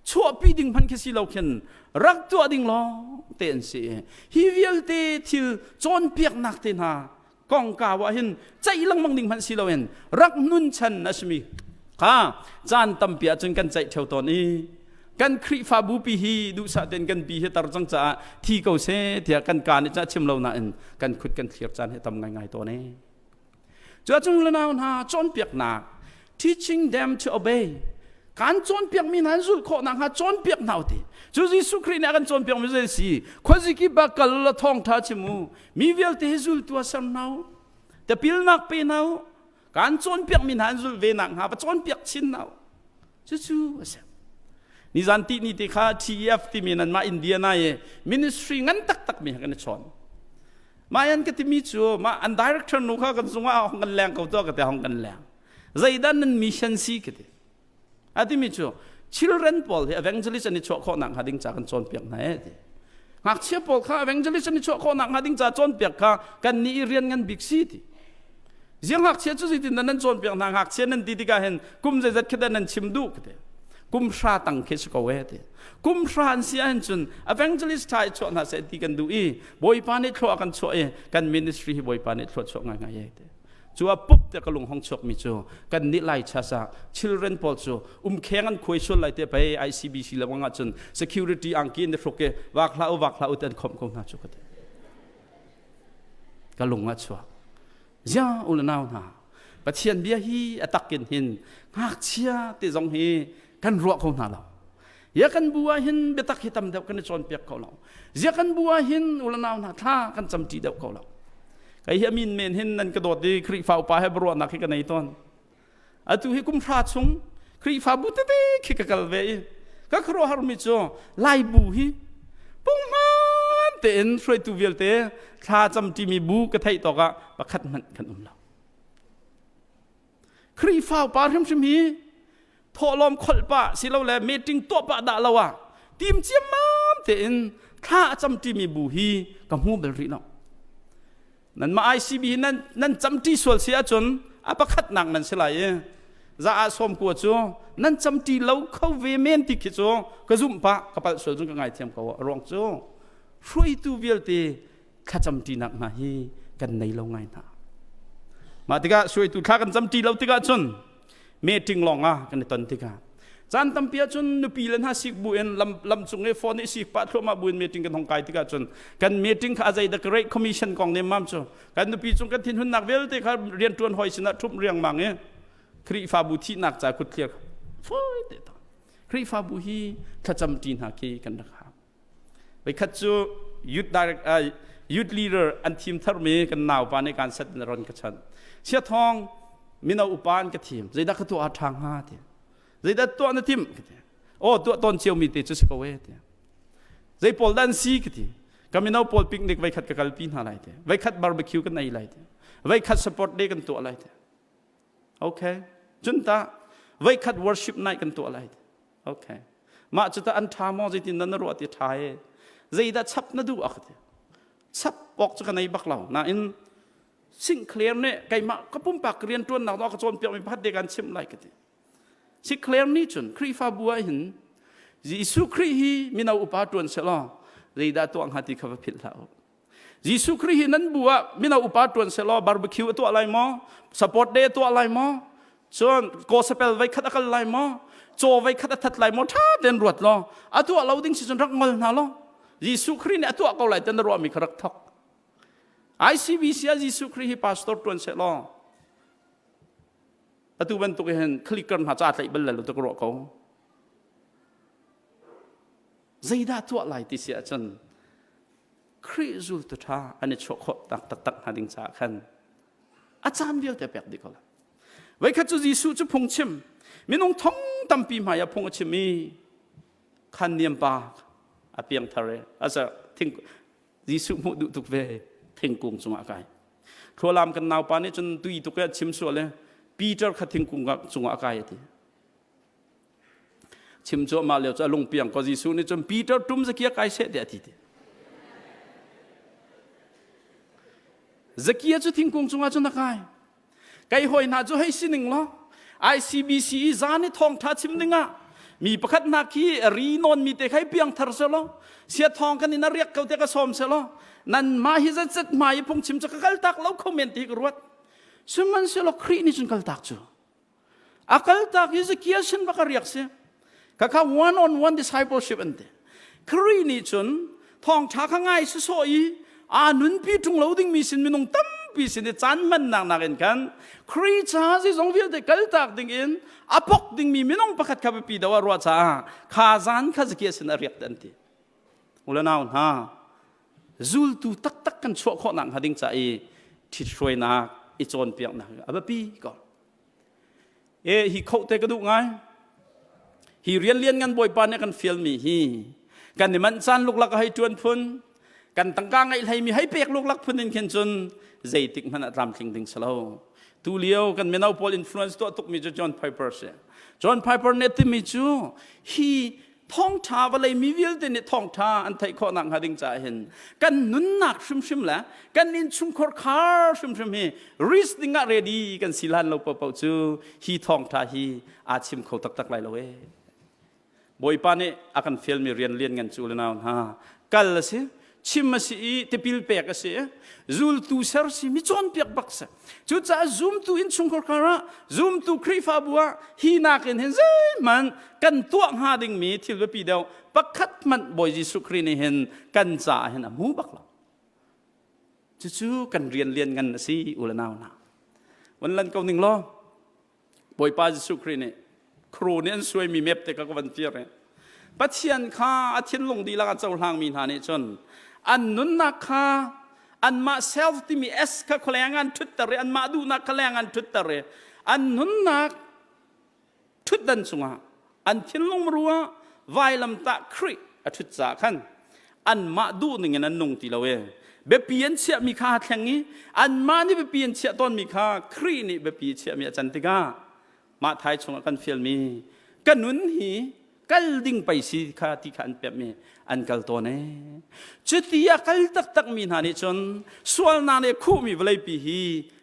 chuahpi ding hmanh khi si lo khin rak tuah ding lawng te an si. Hi vialte thil cawnpiaknak te hna kongkau ah hin ceih lengmang ding hmanh si loin rak nun chan a simi kha caan tampi ahcun kan ceih theo tawn i kan Khrihfabu pi hi duhsah tein kan pi hi tar cang caah thi ko seh tiah kan kaa nih cah chim lo nain kan khut kan thlir caan hi tam ngaingai tawn e. Cu ahcun le nau hna cawnpiaknak teaching them to obey kan cawnpiakmi hna zulh khawh nakhnga cawnpiak hna ti cu Jesuh Khrih nih a kan cawnpiakmi zei si khuaziki ba kal la thawngtha chim u Mi vialte hi zultu ah ser hna u. Tipilnak pe hna u. Kaan cawnpiakmi hna an zulh ve nakhnga va cawnpiak chin hna u. Cucu a si. Nizan ti ni te kha TEF timi nanmah Indiana i ministry ngan taktak mi kan i chawn. Mah an ka timi cu mah an director nu kha kan zungah hong kan leng ko tuah ka ti hong kan leng. Zeidah nan mission si ka ti. A timi cu children pawl hi evangelist an i chuah khawh nakhnga ding ca kan cawnpiak hna e ti. Ngakchia pawl kha evangelist an i chuah khawh nakhnga ding ca cawnpiak kha kan nih i rian ngan bik si ti. Ziang ngakchia cu zeitin dah nan cawnpiak hna ngakchia nan ti tikah hin kum zeizat khi dah nan chim duh ka ti. Kum hra tang khi si ko e ti. Kum hra an si ahhin cun evangelist ṭha i chuah hna seh ti kan duh i Bawipa nih thlua kan chuah i kan ministry hi Bawipa nih thlua chuah ngaingai e ti. Cu a pup te ka lung hong chuakmi cu kan nih lai chas ah children pawl cu umkheng an khuai sual lai te pei ICBC le wang ah cun security angki in hruk i vak hlah u vak hlah u te an khomh ko hna cu ka ti. Ka lung ah chuak. Zia u le nau hna Pathian bia hi a takin hin ngakchia te zong hi kan ruah ko hna lo. Ya kan bu ah hin biatak hi tam deuh kan i cawnpiak ko lo. Zia kan bu ah hin u le nau hna thla kan camṭi deuh ko lo. Kei hi amin men hin nan ka dawt i Khrihfa upa he biaruahnak hi ka nei tawn. Atu hi kum hra chung Khrihfabu tete khi ka kal ve i ka khuaruahharmi cu Laibu hi punghman tein hruaitu vialte thla camṭimi bu ka theih tawk ah pakhat hmanh kan um lo. Khrihfa upa hrimhrim hi thawhlawm kholh pah silole meeting tuah pah dah lo ah tim ciammam tein thla a camṭimi bu hi ka hmu bal rih lo. Nanmah ICB hi nan, nan camṭi sual si ahcun a pakhatnak nan si lai i za ah sawm kua cu nan camṭi lo kho ve men ti khi cu ka zumh pah ka palh sual cun ka ngaithiam ko a ruang cu hruaitu vialte thlacamṭinak hna hi kan nei lo ngai hna. Mah tikah hruaitu thla kan camṭi lo tikah cun meeting lawng ah kan i ton tikah caan tampi ahcun nupi le hna sik bu in lam lam cung i phone i sik pah thluahmah bu in meeting kan hong kai tikah cun kan meeting kha a zei the great commission kong nem mam cu kan nupi cung kan thinhunnak vialte kha rianṭuan hoi sinah ṭhumh riangmang i. Khrihfabu thihnak ca kut thliar fawi te ta. Khrihfabu hi thlacam ṭi hna khi kan rak hau. Voikhat cu youth direct uh, youth leader an thim tharmi kan naupa nih kan set na ron ka chan. Sia thong mino upa an ka thim. Zeidah ka tuah a ṭha hnga ti. Zeidah tuah na timh ka ti. Oh tuah tawn cio mi te cu si ko e ti. Zei pawl dah an si ka ti. Ka mino pawl picnic voikhat ka kalpi hna lai ti. Voikhat barbecue kan ei lai ti. Voikhat support day kan tuah lai ti. Okay. Cun ta voikhat worship night kan tuah lai. Okay. Mah cu ta an ṭha maw zeitin dah na ruah ti ṭha e. Zeidah chap na duh a ka ti. Chap awk cu ka nei bak lo. Nain Sinclair nih keimah ka pumpak rian ṭuannak dawh ka cawnpiakmi pakhat te kan chimh lai ka ti. Sinclair nih cun Khrihfabu ah hin Jesuh Khrih hi mino upa ṭuan selaw zeidah tuah hnga ti kha va philh hlah u. Jesuh Khrih hi nan bu ah mino upa ṭuan selaw barbecue a tuah lai maw? Support day a tuah lai maw? Cun gospel voi khat a kal lai maw? Caw voi khat a that lai maw? Ṭha tein ruat law a tuah lo ding si cun rak ngol hna law Jesuh Khrih nih a tuah ko lai ti na ruahmi kha rak thok. ICBC ah Jesuh Khrih hi pastor ṭuan selaw atu bantuk hin clicker hna ca tlaih bal lo tu ka ruah ko. Zeidah tuah lai ti si ahcun Khrih zultu ṭha an i chuah khawh tak taktak hnga ding caah khan a caan vialte pek dih ko lai. Voikhat cu Jesuh cu phungchim minung thong tampi hmai ah phung a chim i khan niam pa a piangthar i a thing Jesuh hmuh duh tuk ve thingkung cungah kai. Thlualam kan naupa nih cun tui tuk i a chim sual i Peter kha thingkung cungah a kai a ti. Chim cuahmah lio cu a lungpiang ko Jesuh nih cun Peter tum zakia kai seh tiah a ti ti. Zakia cu thingkung cungah cun a kai. Kai hawi hna cu hei sining law ICBC i zan i thawngtha chim dingah mi pakhat hna khi ri nawn mi te khai piang thar se law sia thawng kan in a riak ko te ka sawm se law nan ma hi zat zat hmai i phungchim cu ka kal tak lo kho men ti ka ruat sihmanhsehlaw Khrih nih cun kal tak cu A kaltak hi Zakia sin bak a riak si. Khakha one on one discipleship an ti. Khrih nih cun thawngṭha kha ngai sawsawh i aa nunpi ṭung lo dingmi sin minung tampi sin i caan hmannak nakin khan Khrih ca zeizong vialte kaltak dingin a pok dingmi minung pakhat kha biapi deuh ah ruah caah kha zan kha Zakia sin a riak an ti. Ulanau hna, zultu taktak kan chuah khawhnak hnga ding ca i ṭhithruainak i cawnpiaknak a biapi ko. E hi khoh te ka duh ngai. Hi rian lian ngan Bawipa nih kan fialmi hi kan i manh caan luklak a hei ṭuan phun, kan tangka ngeih hleimi hei pek luklak phun in khin cun zeitik hmanh ah tlamtling ding si lo. Tu lio kan mino pawl influence tuah tukmi cu John Piper si. John Piper nih a timi cu hi thawngṭha vawlei mi vialte nih thawngṭha an theih khawh nakhnga ding caah hin kan nunnak hrimhrim le kan innchungkhar khar hrimhrim hi risk ding ah ready kan si lan lo paohpaoh cu hi thawngṭha hi aa chim kho taktak lai lo ee. Bawipa nih a kan fialmi rian lian ngan cu le nau hna kal a si chim a si i tipil pek a si zultu ser si mi cawnpiak bak si cucaah zumtu innchungkhar kar ah zumtu Khrihfabu ah hi nakin hin zeihmanh kan tuah hnga dingmi thil biapi deuh pakhat hmanh Bawi Jesuh Khrih nih hin kan caah hin a hmu bak lo cucu kan rian lian ngan a si u le nau hna van lan ko ning law Bawipa Jesuh Khrih nih khru nih an suaimi map te kha ka van fir i Pathian kha a thinlung dihlak a cohlangmi hna nih cun an nunnak kha anmah self timi S kha khualeng an ṭhutter i anmah duhnak kha leng an ṭhutter i an nunnak ṭhutdan cungah an thinlung ruah vailamtah Khrih a ṭhut caah khan anmah duh ning in an nung ti lo e biapi an chiahmi kha a thleng i anmah nih biapi an chiah tawnmi kha Khrih nih biapi chiahmi a can tikah mah thai chungah kan fialmi ka nun hi kal ding pei si kha ti kha an pemh i an kal tawn e cuti a kal taktakmi hna nih cun sualnak nih khuhmi vawleipi hi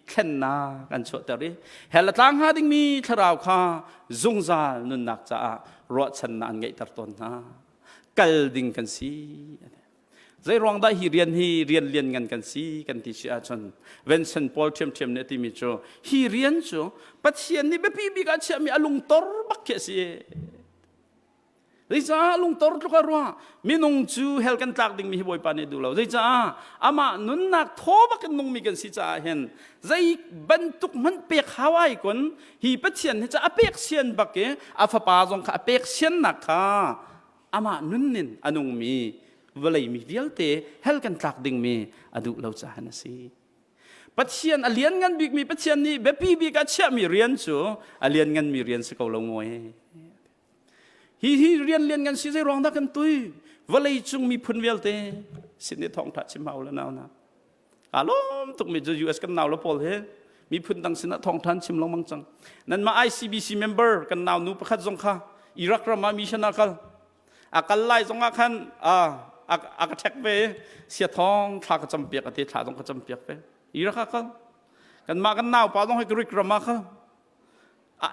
thlennak an chuahter i hell a tlang hnga dingmi thlarau kha zungzal nunnak caah ruahchannak an ngeihter tawn hna kal ding kan si zei ruang dah hi rian hi rian lian ngan kan si kan ti si ahcun Vincent Paul ṭhiamṭhiam nih a timi cu hi rian cu Pathian nih biapi bik ah chiahmi a lungtor bak khi a si. Zeicah lungtor tluk a ruah? Minung cu hell kan tlak dingmi hi Bawipa nih duh lo. Zeicah amah nunnak thaw bak in nungmi kan si caah hin zei bantuk hmanh pek hau ai kun hi Pathian hi ca a pek sian bak i a fapa zong kha a pek siannak kha amah nunnin a nungmi vawlei mi vialte hell kan tlak dingmi a duh lo caah a si. Pathian a lianngan bikmi Pathian nih biapi bik a chiahmi rian cu a liannganmi rian si ko lo maw? Hi hi rian lian ngan si zei ruang dah kan tui? Vawlei cung miphun vialte sin i thawngtha chim hau le nau na. Kaa lawm tuk mi cu US kan nau le pawl he miphun dang sinah thawngtha chim lengmang cang. Nanmah ICBC member kan nau nu pakhat zong kha Iraq ram ah mission ah kal. A kal lai zong ah khan a ka ṭhek ve sia thawng thla ka cam piak a ti thla zong ka cam piak ve. Iraq ah kal. Kanmah kan nau pa zong hi Greek ram ah kal.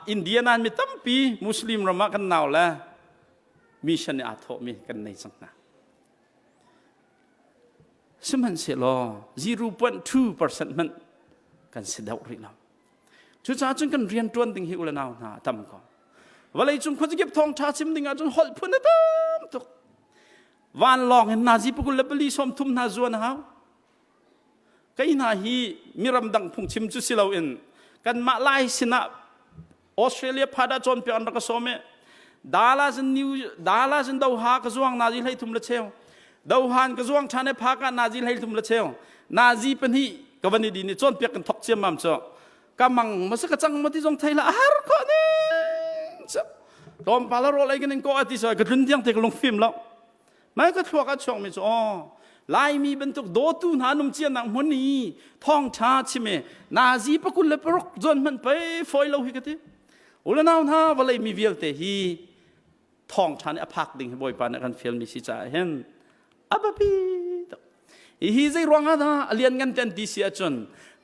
India nan mi tampi Muslim ram ah kan nau le mission aa thawhmi kan nei cang hna. Sihmanhsehlaw 0.2% hmanh kan si deuh rih lo. Cucaah cun kan rian ṭuan ding hi u le nau hna a tam ko. Vawlei cung khuazakip thawngṭha chim ding ahcun holh phun a tam tuk. Vanlawng in nazi pakul le pali sawm thum hna zuan a hau. Kei hna hi miram dang phungchim cu si loin kanmah Lai sinah Australia phada cawnpiak an rak ka sawm i Dallas in New Dallas in Doha ka zuang nazi hlei thum le cheu Dohan ka zuang ṭhan i phak ah nazi hlei thum le cheu nazi pahnih ka van i din i cawnpiak kan thok ciammam cu ka mang ma ka cang ma ti zong thei la a har khawh ning cu tlawmpal a rawl ei kan in kawh a ti so ka tlun tiang te ka lungfim lo Mai ka thluak a chuakmi cu aw Laimi bantuk dawtu hna num cianak hmun i thawngṭha chim i nazi pakul le paruk zawn hmanh pei fawi lo hi ka ti. Ulanau hna vawlei mi vialte hi thawngṭha nih a phak ding hi Bawipa nih a kan fialmi si caah hin a biapi tuk. Hihi zei ruangah dah a lianngan te an ti si ahcun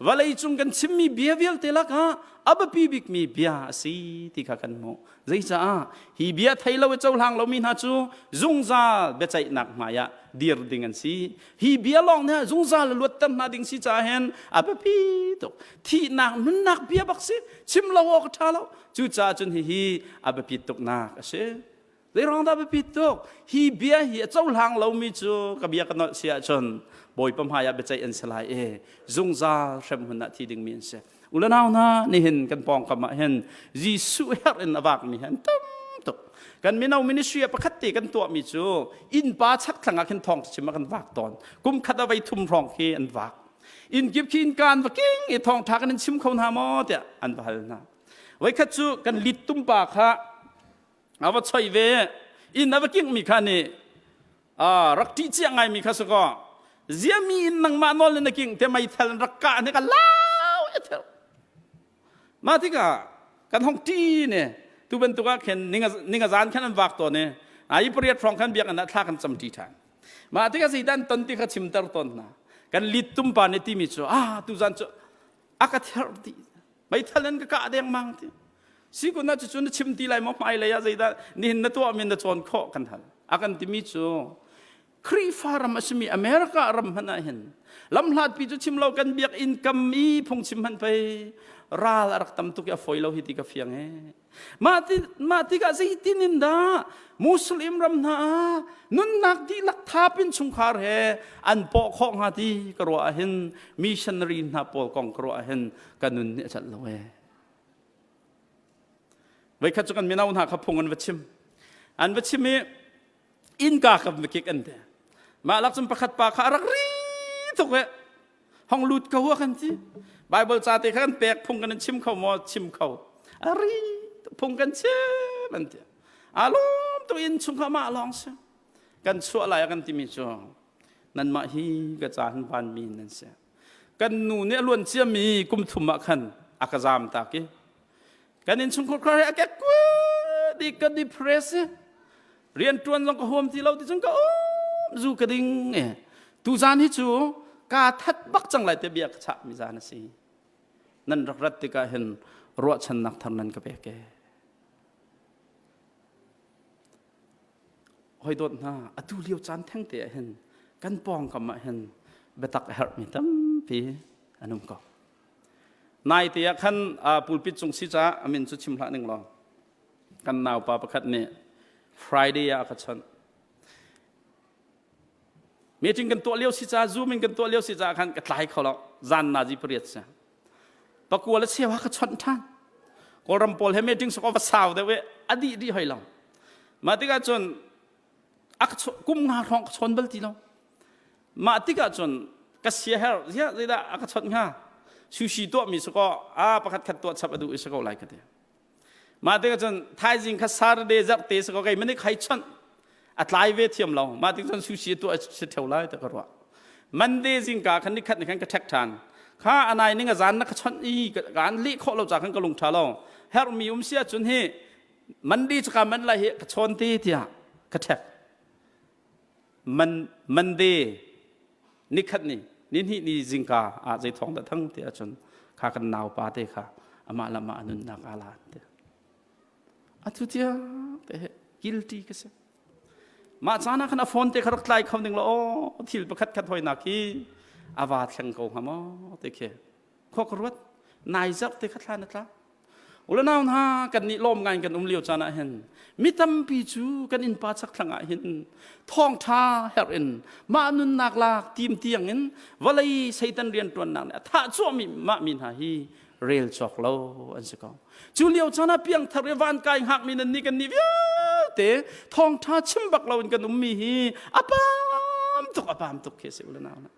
vawlei cung kan chimmi bia vialte lakah a biapi bikmi bia a si ti kha kan hmuh. Zeicaah hi bia thei lo i cohlang lomi hna cu zungzal biaceihnak hmaiah dir ding an si. Hi bia lawng nih zungzal luatter hna ding si caah hin a biapi tuk. Thihnak nunnak bia bak si chim lo awk a ṭha lo. Cucaah cun hihi a biapit tuknak a si. Zeiruang dah biapit tuk? Hi bia hi a cohlang lomi cu ka bia ka nolh si ahcun Bawipa hmaiah biaceih an si lai i zungzal hremhmun ah thi dingmi an si. U le nau hna, nihin kan pawngkam ah hin Jesuh herh in a vakmi hi an tam tuk. Kan mino ministry ah pakhat te kan tuahmi cu innpa chakthlang ah khin thawng chim ah kan vak tawn. Kum khat ah voi thum hrawng khi an vak. Inn kip khi innka an va king i thawngṭha kan in chim kho hna maw tiah an va hal hna. Voikhat cu kan lit tumpa kha a va choi ve inn a va kingmi kha nih rak ṭih cia ngaimi kha si kaw ziami in nangmah nawl in na king te meithal in rak kah ne ka lau e thel mah tikah kan hong ṭi ne tu bantuk ah khin ninga zan khan an vak tawn i ai pariat hrawng khan biakinn ah thla kan cam ṭi ṭhan mah tikah zeidan ton ti kha chimter tawn hna kan lit tumpa nih timi cu ah tu zan cu a ka therh dih meithal in ka kah dengmang ti sikun ah cucu na chim ti lai maw hmailei ah zeidah nihin na tuahmi na cawn khawh kan hal a kan timi cu Khrihfa ram a simi America ram hmanh ah hin lamhlatpi cu chim lo kan biakinn kam i phungchim hmanh pei ral a rak tam tuk i a fawi lo hi ti ka fiang e Mah ti mah tikah zeitin in dah Muslim ram hna ah nunnak dihlak thap in chungkhar he an pawh khawh hnga ti ka ruah ahhin missionary hna pawl kong ka ruah ahhin ka nun nih a cat lo ee. Voikhat cu kan mino hna kha phung an va chim. An va chim i innka ka va kik an ti. Mah lak cun pakhat pa kha a rak ri tuk e. Hong lut ko a kan ti. Bible ca te kha kan pek phung kan in chim kho maw? Chim kho. A ri phung kan chim an ti. A lawm tu inn chung kha mah lawng si. Kan chuah lai a kan timi cu nanmah hi ka ca hin vanmi nan si. Kan nu nih a luan ciami kum thum ah khan a ka zam tak i kan innchungkhar khar he a kek di ka depress rian ṭuan zong ka huam ti lo ti cun ka um zu ka ding e tu zan hi cu ka that bak cang lai te bia ka chah mi zan a si nan rak rat tikah hin ruahchannak thar nan ka pek e hoi dawt hna atu lio caan theng te ah hin kan pawngkam ah hin biatak a herhmi tampi an um ko Naite ah khan pulpit cung si caah a min cu chim hlah ning law kan naupa pakhat nih Friday ah a ka chawnh. Meeting kan tuah lio si ca Zoom in kan tuah lio si ca khan ka tlai kho lo. Zan nazi pariat si. Pakua le cheu ha ka chawnh ṭhan. Kawlram pawl he meeting sok va sau deuh i a dih dih hoi lo. Mah tikah cun a kum nga hrawng ka chawn bal ti lo. Mah tikah cun ka sia her ziah zeidah a ka chawnh hnga? Sushi tuahmi si kaw a pakhat khat tuah chap a duh i si ko lai ka ti. Mah tikah cun thaizing kha Saturday zarhte si kaw kei manik hai chawnh a tlai ve thiam lo. Mah tik cun sushi tuah si theo lai ti ka ruah. Monday zingka khan nikhat ni khan ka ṭhek ṭhan. Kha anai ning a zan na ka chawnh i kaan leh khawh lo ca khan ka lung ṭha lo. Herhmi um si ahcun hi Monday cu ka man lai hi ka chawn te tiah ka ṭhek. Man Monday nikhat ni ni hnih ni zingka ah zei thawng dah thang ti ahcun kha kan naupa te kha amah le amah a nunnak aa lan te. Atu tiang te he guilty ka si. Mah caan ah khan a phone te kha rak tlai kho ning law aw thil pakhat khat hoinak hi a va thleng ko hnga maw ti khi khua ka ruat nai zarh te kha thla na tla Ulanau hna kan nih lawm ngai kan um lio caan ah hin mi tampi cu kan innpa chakthlang ah hin thawngṭha herh in mah nunnak lak tim tiang in vawlei Satan rianṭuannak nih a thah cuahmi mah mi hna hi rel cawk lo an si ko. Cu lio caan ah piangthar i van kai hngakmi nan nih kan nih vialte thawngṭha chim bak lo in kan ummi hi a pam tuk a pam tuk khi si ulanau hna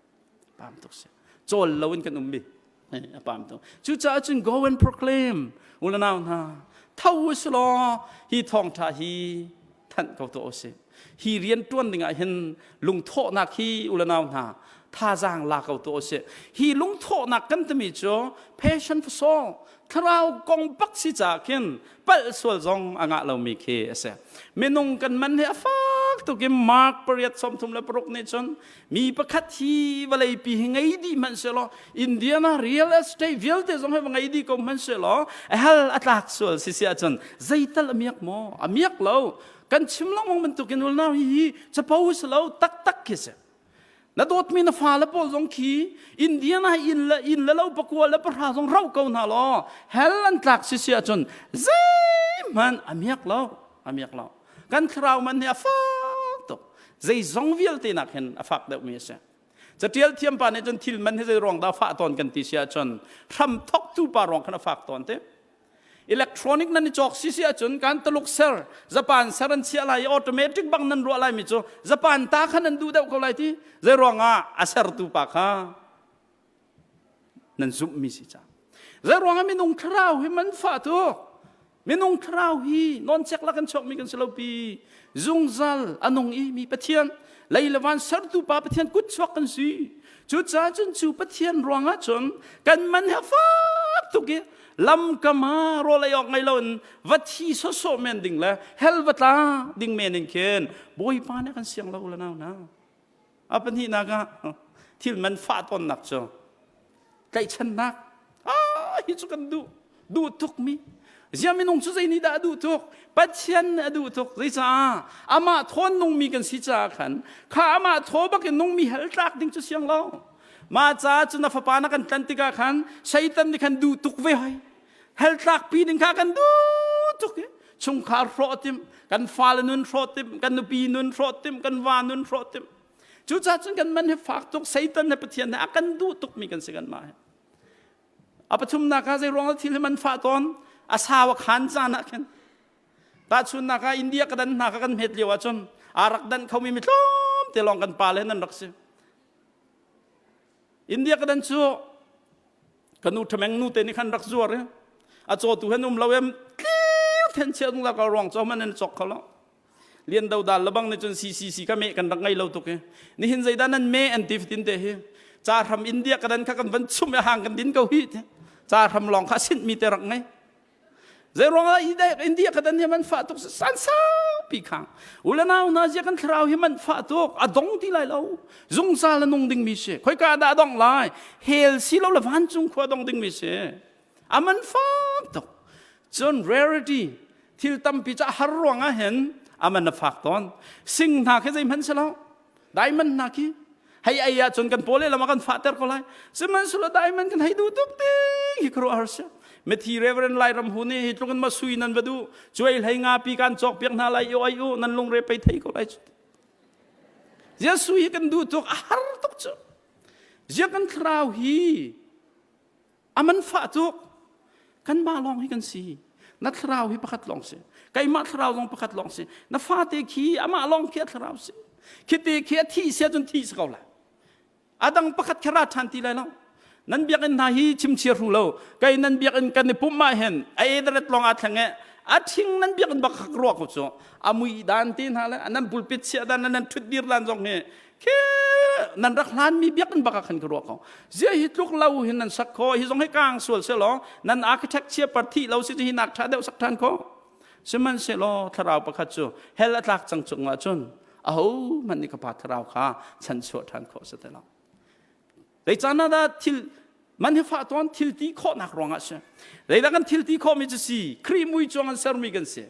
pam tuk si cawl lo in kan ummi a pam tuk cucaah cun go and proclaim ulanau hna tho u law hi thawngṭha hi thanh ko tuah usih hi rian ṭuan dingah hin lungthawhnak hi ulanau hna thazaang la ko tuah usih hi lungthawhnak kan timi cu passion for soul thlarau kong bak si caah khin palh sual zong a ngah lomi khi a si minung kan man hi a fak tuk in Mark pariat 36 nih cun Mi pakhat hi vawleipi hi ngei dih hmanh sehlaw Indiana real estate vialte zong hi va ngei dih ko hmanh sehlaw a hal a tlak sual si si ahcun zeital a miak maw? A miak lo. Kan chim lengmang bantukin ulnau hi hi capo si lo taktak khi si. Na dawtmi na fale pawl zong khi Indiana inn le inn le lo pakua le pahra zong rauh ko hna law hell an tlak si si ahcun zeihmanh a miak lo. A miak lo. Kan thlarau man hi a fak tuk. Zeizong vialte nak hin a fak deuhmi a si. Catial thiam pa nih cun thil man hi zei ruang dah fah tawn kan ti si ahcun hram thoktu pa ruang khan a fak tawn te. Electronic nan i cawk si si ahcun kan Taluk ser, Japan ser an chiah lai i automatic bang nan ruah lai mi cu Japan ta khan an duh deuh ko lai ti. Zei ruangah a sertu pa kha nan zumhmi si ca zei ruangah minung thlarau hi man fah tuk minung thlarau hi nawncek lak an chuakmi kan si lo pi zungzal a nung i mi pathian lei le van sertu pa pathian kut chuak kan si cucaah cun cu pathian ruangah cun kan man he fak tuk i lamkam ah rawl ei awk ngei loin va thi sawsawh men ding le hell va tla ding men in khin bawipa nih kan siang lo la nau na A pahnihnak ah thil man fah tawnnak cu tlaihchannak ah hi cu kan duh duh tukmi zia minung cu zei nih dah a duh tuk Pathian nih a duh tuk zeicah amah thawn nungmi kan si caah khan kha amah thaw bakin nungmi hal tlak ding cu siang lo mah caah cu na fapa na kan tlan tikah khan Satan nih khan duh tuk ve hoi hell tlakpi ding kha kan duh tuk i chungkhar hrawh tim kan fale nun hrawh tim kan nupi nun hrawh tim kan va nun hrawh tim cucaah cun kan man hi fak tuk Satan le Pathian he a kan duh tukmi kan si kan mah hi a pathumnak ah zei ruang thil hi man fah tawn a sau a khan caan ah khin tahchunnak ah India ka dan hna kha kan hmet lio ahcun aa rak dan khomi mi tlawm te lawng kan pa le nan rak si India ka dan cu ka nu ṭhameng nu te nih khan rak zuar i a cawtu hen um lo em tliu then chia dung la ka ruang chaw man an cawk kho lo lian do dal lebang nih cun CCC ka me kan rak ngei lo tuk i nihin zeidah nan me an ti fatin te hi ca hram India ka dan kha kan van chum i hang kan din ko hi ca hram lawng kha sint mi te rak ngei Zeiruangah India ka dan hi man fah tuk san saupi khang. Ulanau na zia kan thlarau hi man fah tuk a dong ti lai lo. Zungzal a nung ding mi si. Khoika dah a dong lai? Hell si lo le vancung khua dong ding mi si. A man fak tuk. Cun rarity thil tampi ca har ruangah hin a man a fak tawn. Sing hna khi zeihmanh si lo. Diamond hna khi hei ei ahcun kan pawl lama kan fahter ko lai sihmanhsehlaw diamond kan hei duh tuk ding hi khuaruahhar si. Mithi Reverend Lairam hu nih hi tluk in ma sui nan va duh cuai hlei nga pi kan cawk piak hna lai i oi u nan lungre pei thei ko lai cu. Zia sui hi kan duh tuk a har tuk cu. Zia kan thlarau hi a man fah tuk. Kanmah lawng hi kan si. Na thlarau hi pakhat lawng si. Keimah thlarau zong pakhat lawng si. Na fate khi amah lawng khi a thlarau si. Khite khi a thi sia cun thi si ko lai. A dang pakhat kha ra ṭhan ti lai lo. Nan biakinn hna hi chimchia hru lo. Kei nan biakinn kan i pumh ah hin a ederet lawng aa thleng i a ṭhing nan biakinn bak kha ruah ko cu. A mui dan te hna le nan pulpit chiah dan le nan ṭhutdir dan zong hi khi nan rak hlanmi biakinn bak ah khan ka ruah ko. Zia hi tluk lo hin nan sak kho. Hi zong hi kaang sual se law nan architect chia par thi lo si hi nak ṭha deuh sak ṭhan kho. Sihmanhsehlaw thlarau pakhat cu hell a tlak cang cung ah cun ahohmanh nih ka pa thlarau kha chanchuah ṭhan khawh si ti lo. Zeicahna dah thil man hi fah tawn thil ti khawhnak ruangah si. Zeidah kan thil ti khawhmi cu si Khrih mui cuang an sermi kan si.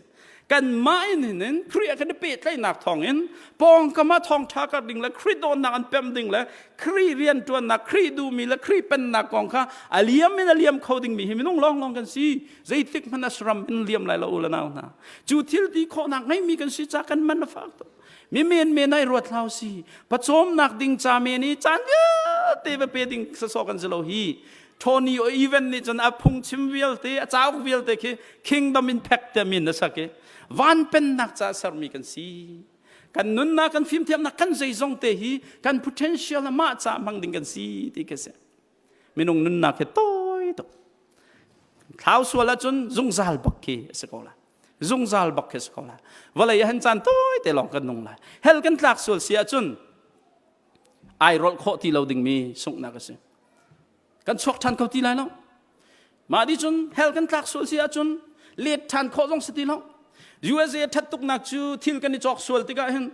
Kanmah in hin in Khrih a kan i pehtlaihnak thawngin pawngkam ah thawngṭha kar ding le Khrih dawtnak an pem ding le Khrih rianṭuannak, Khrih duhmi le Khrih pennak kong kha a liam in a liam kho dingmi hi minung lawnglawng kan si. Zeitik hmanh a saram in liam lai lo u le nau hna. Cu thil ti khawhnak ngeimi kan si ca kan man a fak tuk. Mi men men ai ruat hlau si. Pacawmnak ding ca men i caan vialte va pe ding sasawh kan si lo hi. Tony o event nih cun a phungchim vialte, a cauk vialte khi Kingdom Impact te min a sak i van pennak ca sermi kan si. Kan nunnak, kan fimthiamnak, kan zeizong te hi kan potential mah ca hmang ding kan si ti khi si. Minung nunnak hi tawi tuk. Thlau sual ahcun zungzal bak khi a si ko lai. Zungzal bak khi a si ko lai. Vawlei ah hin caan tawi te lawng kan nung lai. Hell kan tlak sual si ahcun ai rolh khawh ti lo dingmi sunghnak a si. Kan chuak ṭhan kho ti lai lo. Mah di cun hell kan tlak sual si ahcun let ṭhan khawh zong si ti lo. USA ṭhat tuknak cu thil kan i cawk sual tikah hin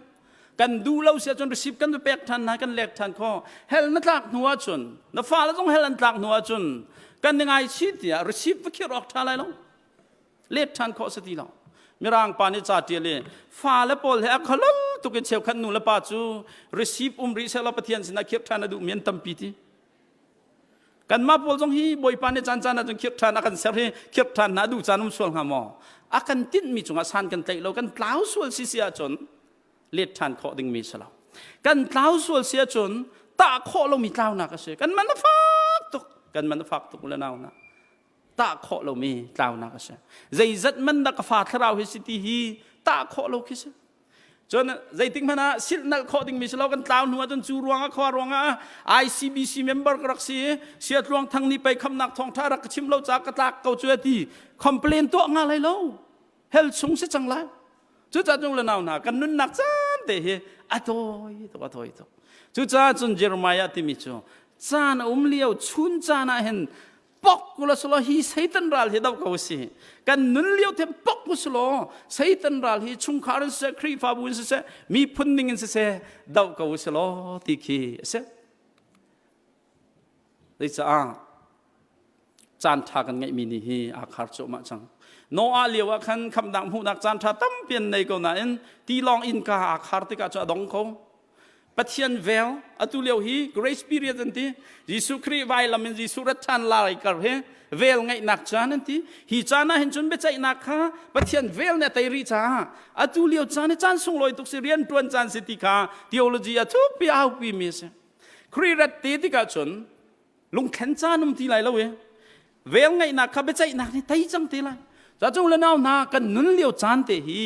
kan duh lo si ahcun receipt kan pek ṭhan hna kan lek ṭhan khawh. Hell na tlak hnu ahcun na fale zong hell an tlak hnu ahcun kan i ngaichih tiah receipt va khirh awk ṭha lai lo. Let ṭhan khawh si ti lo. Mirang pa nih ca ṭial i fale pawl he a khalol tuk in cheukhat nu le pa cu receipt um rih sehlaw Pathian sinah khirh ṭhan a duhmi an tampi ti. Kanmah pawl zong hi Bawipa nih caan caan ahcun khirh ṭhan a kan ser hi khirh ṭhan hna duh caan um sual hnga maw? A kan tinhmi cungah san kan tlaih lo, kan tlau sual si si ahcun let ṭhan khawh dingmi si lo. Kan tlau sual si ahcun tah khawh lomi tlaunak a si. Kan man a fak tuk, kan man a fak tuk le nau hna. Tah khawh lomi tlaunak a si. Zeizat man dah ka fa thlarau hi si ti hi tah khawh lo khi si. Cun zeitik hmanh ah silhnalh khawh dingmi si lo kan tlau hnu ahcun cu ruangah khua ruangah ICBC member ka rak si i Sia Tluang Thang nih pei khamnak thawngṭha rak ka chim lo caah ka tlak ko cu a ti complain tuah nga lai lo hell chung si cang lai cucaah cung le nau hna kan nunnak caan te hi a tawi tuk a tawi tuk cucaah cun Jeremiah timi cu caan a um lio chun caan ah hin pok kula sulaw hi Satan ral hi do ko si kan nun lio te pok ku sulaw Satan ral hi chungkhar in siseh Khrihfabu in siseh miphun ning in siseh do ko sulaw ti khi a si Zeicaah caan ṭha kan ngeihmi ni hi aa khar cuahmah cang Noah lio ah khan khamnak hmuhnak caan ṭha tampi an nei ko nain tilawng innka aa khar tikah cu a dong ko Pathian vel atu lio hi grace period an ti Jesuh Khrih vailam in Jesuh rat ṭhan lai kar hi vel ngeihnak caan an ti hi caan ah hin cun biaceihnak kha Pathian vel nih a tei rih caah atu lio caan hi caan sunglawi tuk si rian ṭuan caan si ti kha theology a thukpi a aupi mi a si Khrih rat te tikah cun lungthlen caan um ti lai lo i vel ngeihnak kha biaceihnak nih tei cang te lai Zacung le nau hna kan nun lio caan te hi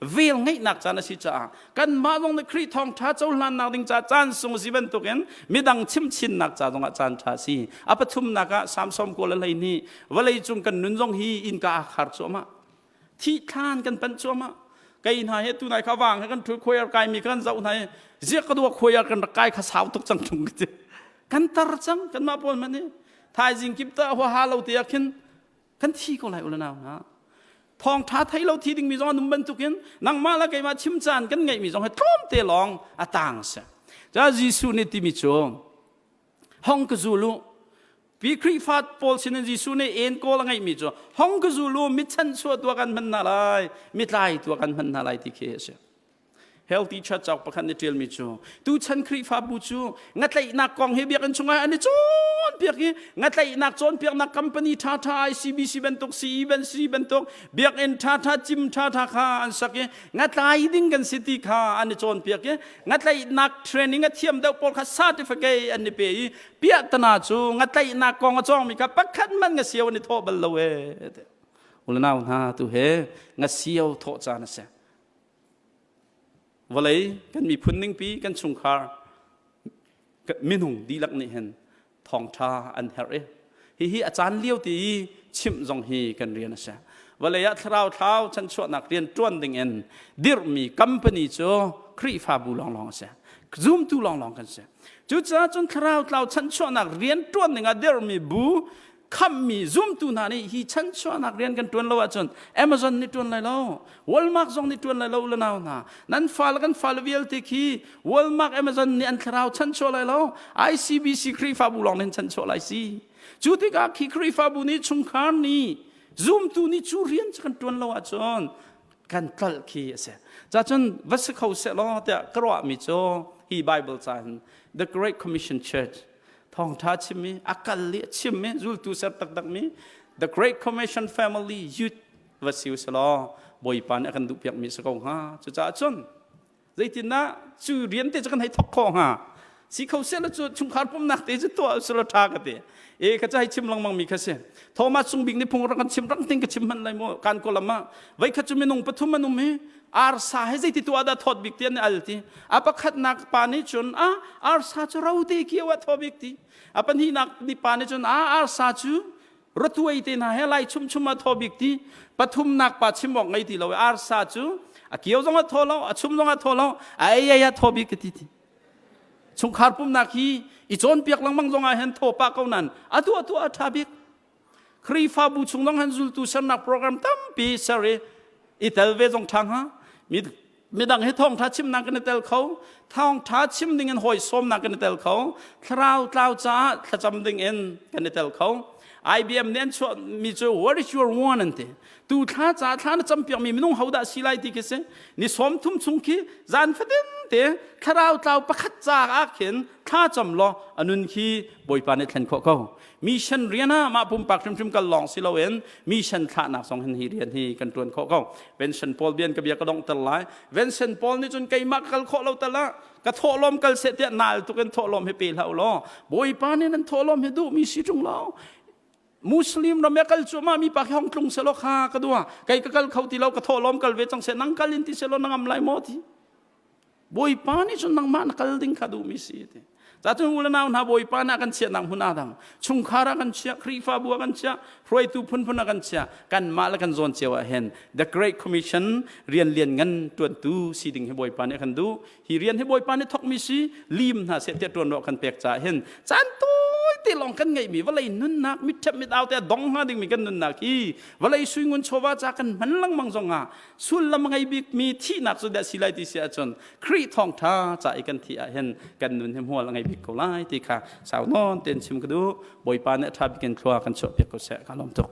vel ngeihnak caan a si caah kanmah zong nih Khrih thawngṭha cohlannak ding caah caan sung a si bantukin midang chimchinnak ca zongah caan ṭha a si. A pathumnak ah Samson kawl a hlei nih vawlei cung kan nun zong hi innka aa khar cuahmah. Thih thlan kan panh cuahmah. Kei hna hi tunai kha vang he kan ṭhu khuai kai mi kan zoh hna i ziak ka dua khuai kan rak kai kha sau tuk cang ṭung ka ti. Kan tar cang kanmah pawl hmanh hi thaizing kip ta huaha lo te ah khin kan thi ko lai ulanau hna thawngtha thei lo thi dingmi zong an um bantukin nangmah le keimah chim caan kan ngeihmi zong hi tlawmte lawng a tang si ca Jesuh nih timi cu hong ka zul u pi Khrihfa pawl sinin Jesuh nih en kawl a ngeihmi cu hong ka zul u mi chanchuah tuah kan hman hna lai mi tlai tuah kan hman hna lai ti khi a si Healthy Church cauk pakhat nih ṭialmi cu tuchan Khrihfabu cu ngatlaihnak kong hi biakinn chungah an i cawnpiak. cawnpiak i ngatlaihnak cawnpiaknak company ṭhaṭha ICBC bantuk CE ban C bantuk biakinn ṭhaṭha cim ṭhaṭha kha an sak i ngatlai ding kan si ti kha an i cawnpiak i ngatlaihnak training a thiam deuh pawl kha certificate an i pe i piahtana cu ngatlaihnak kong a cawngmi kha pakhat hmanh ngasio an i thawh bal lo ee ulanau hna tu he ngasio thawh caan a si. Vawlei kan miphun ningpi kan chungkhar minung dihlak nih hin thawngṭha an herh i hihi a caan lio ti i chimh zong hi kan rian a si. Vawlei ah thlarau thlau chanchuahnak rian ṭuan ding in dirhmi company cu Khrihfabu lawnglawng a si. Zumtu lawnglawng kan si. Cucaah cun thlarau tlau chanchuahnak rian ṭuan ding ah dirhmi bu khamhmi zumtu hna nih hi chanchuahnak rian kan ṭuan lo ahcun Amazon nih ṭuan lai lo, Walmart zong nih ṭuan lai lo le nau hna. Nan fale kan fale vialte khi Walmart, Amazon nih an thlarau chanchuah lai lo, ICBC Khrihfabu lawng nih chanchuah lai si. Cu tikah khi Khrihfabu nih chungkhar nih zumtu nih cu rian cu kan ṭuan lo ahcun kan tlolh khi a si. Cacun va si kho seh law tiah ka ruahmi cu hi Bible ca hin The Great Commission Church thawngṭha chimmi a kal i a chimmi zultu ser taktakmi The Great Commission Family Youth va si usalaw Bawipa nih a kan duhpiakmi si ko hnga. Cucaah cun zeitindah cu rian te cu kan hei thok khawh hnga? Si kho seh cu chungkhar pumnak te cu tuah usulaw ṭha ka ti. E ka ca hei chim lengmang mi kha si. Thomas Sungbik nih phung rak kan chim rang ting ka chim hman lai mu kan kolam ah voi khat cu minung pathum an um i arsa he zeiti tuah dah thawt bik ti an al ti. A pakhatnak pa nih cun a arsa cu rote kio ah thaw bik ti. A pahnihnak ni pa nih cun a arsa cu ratuai te hna he lai chumchum ah thaw bik ti. Pathumnak pa chim awk ngei ti lo arsa cu a kio zong a thaw lo, a chum zong a thaw lo, a ei ei a thaw bik ti ti. Chungkhar pumnak hi i cawnpiak lengmang zong ah hin thaw pah ko nan atu atu a ṭha bik. Khrihfabu chung zong han zultu sernak program tampi ser i i tel ve zong ṭha hnga. Mi midang hi thawngṭha chimnak kan i tel kho, thawngṭha chim ding in hawi sawmnak kan i tel kho, thlarau tlau caah thlacam ding in kan i tel kho. IBM nih an chuahmi cu what is your one an ti. Tu thla caah thla na campiakmi minung hodah si lai ti khi si. Ni 30 chung khi zan fatin te thlarau tlau pakhat caah khin thla cam law a nun khi Bawipa nih thlen khawh ko. Mission rian ah mah pumpak hrimhrim kal lawng si loin mission thlahnak zong hin hi rian hi kan tuan khawh ko. Vincent Paul bian ka bia ka donghter lai. Vincent Paul nih cun keimah ka kal khawh lo tal ah ka thawhlawm kal seh tiah nal tuk in thawhlawm hi pe hlah u law Bawipa nih nan thawhlawm hi duhmi si ṭung lo. Muslim ram ya kal cuahmah mi pa khi hong tlung selaw kha ka dua kei ka kal kho ti lo ka thawhlawm kal ve cang seh nang kal in ti selaw na ngam lai maw ti. Bawipa nih cun nangmah na kal ding kha duhmi si ti. Cacun u le nau hna Bawipa nih a kan chiahnak hmun aa dang. Chungkhar ah kan chiah, Khrihfabu ah kan chiah, hruaitu phunphun ah kan chiah. Kanmah le kan zawn cio ah hin The Great Commission rian lian ngan ṭuantu si ding hi Bawipa nih a kan duh. Hi rian hi Bawipa nih thawkmi si lim hna seh tiah ṭuan kan pek caah hin caan tawite lawng kan ngeihmi vawlei nunnak mitṭhep mit au te a dong hnga dingmi kan nunnak hi vawlei suingun chawva ca kan hman lengmang zongah sullam a ngei bikmi thihnak cu dah si lai ti si ahcun Khrih thawngṭha ca i kan thih ah hin kan nun hi hmual a ngei bik ko lai ti kha sau nawn tein chim ka duh. Bawipa nih a ṭha bik in thlua kan chuahpiak ko seh. Ka lawm tuk.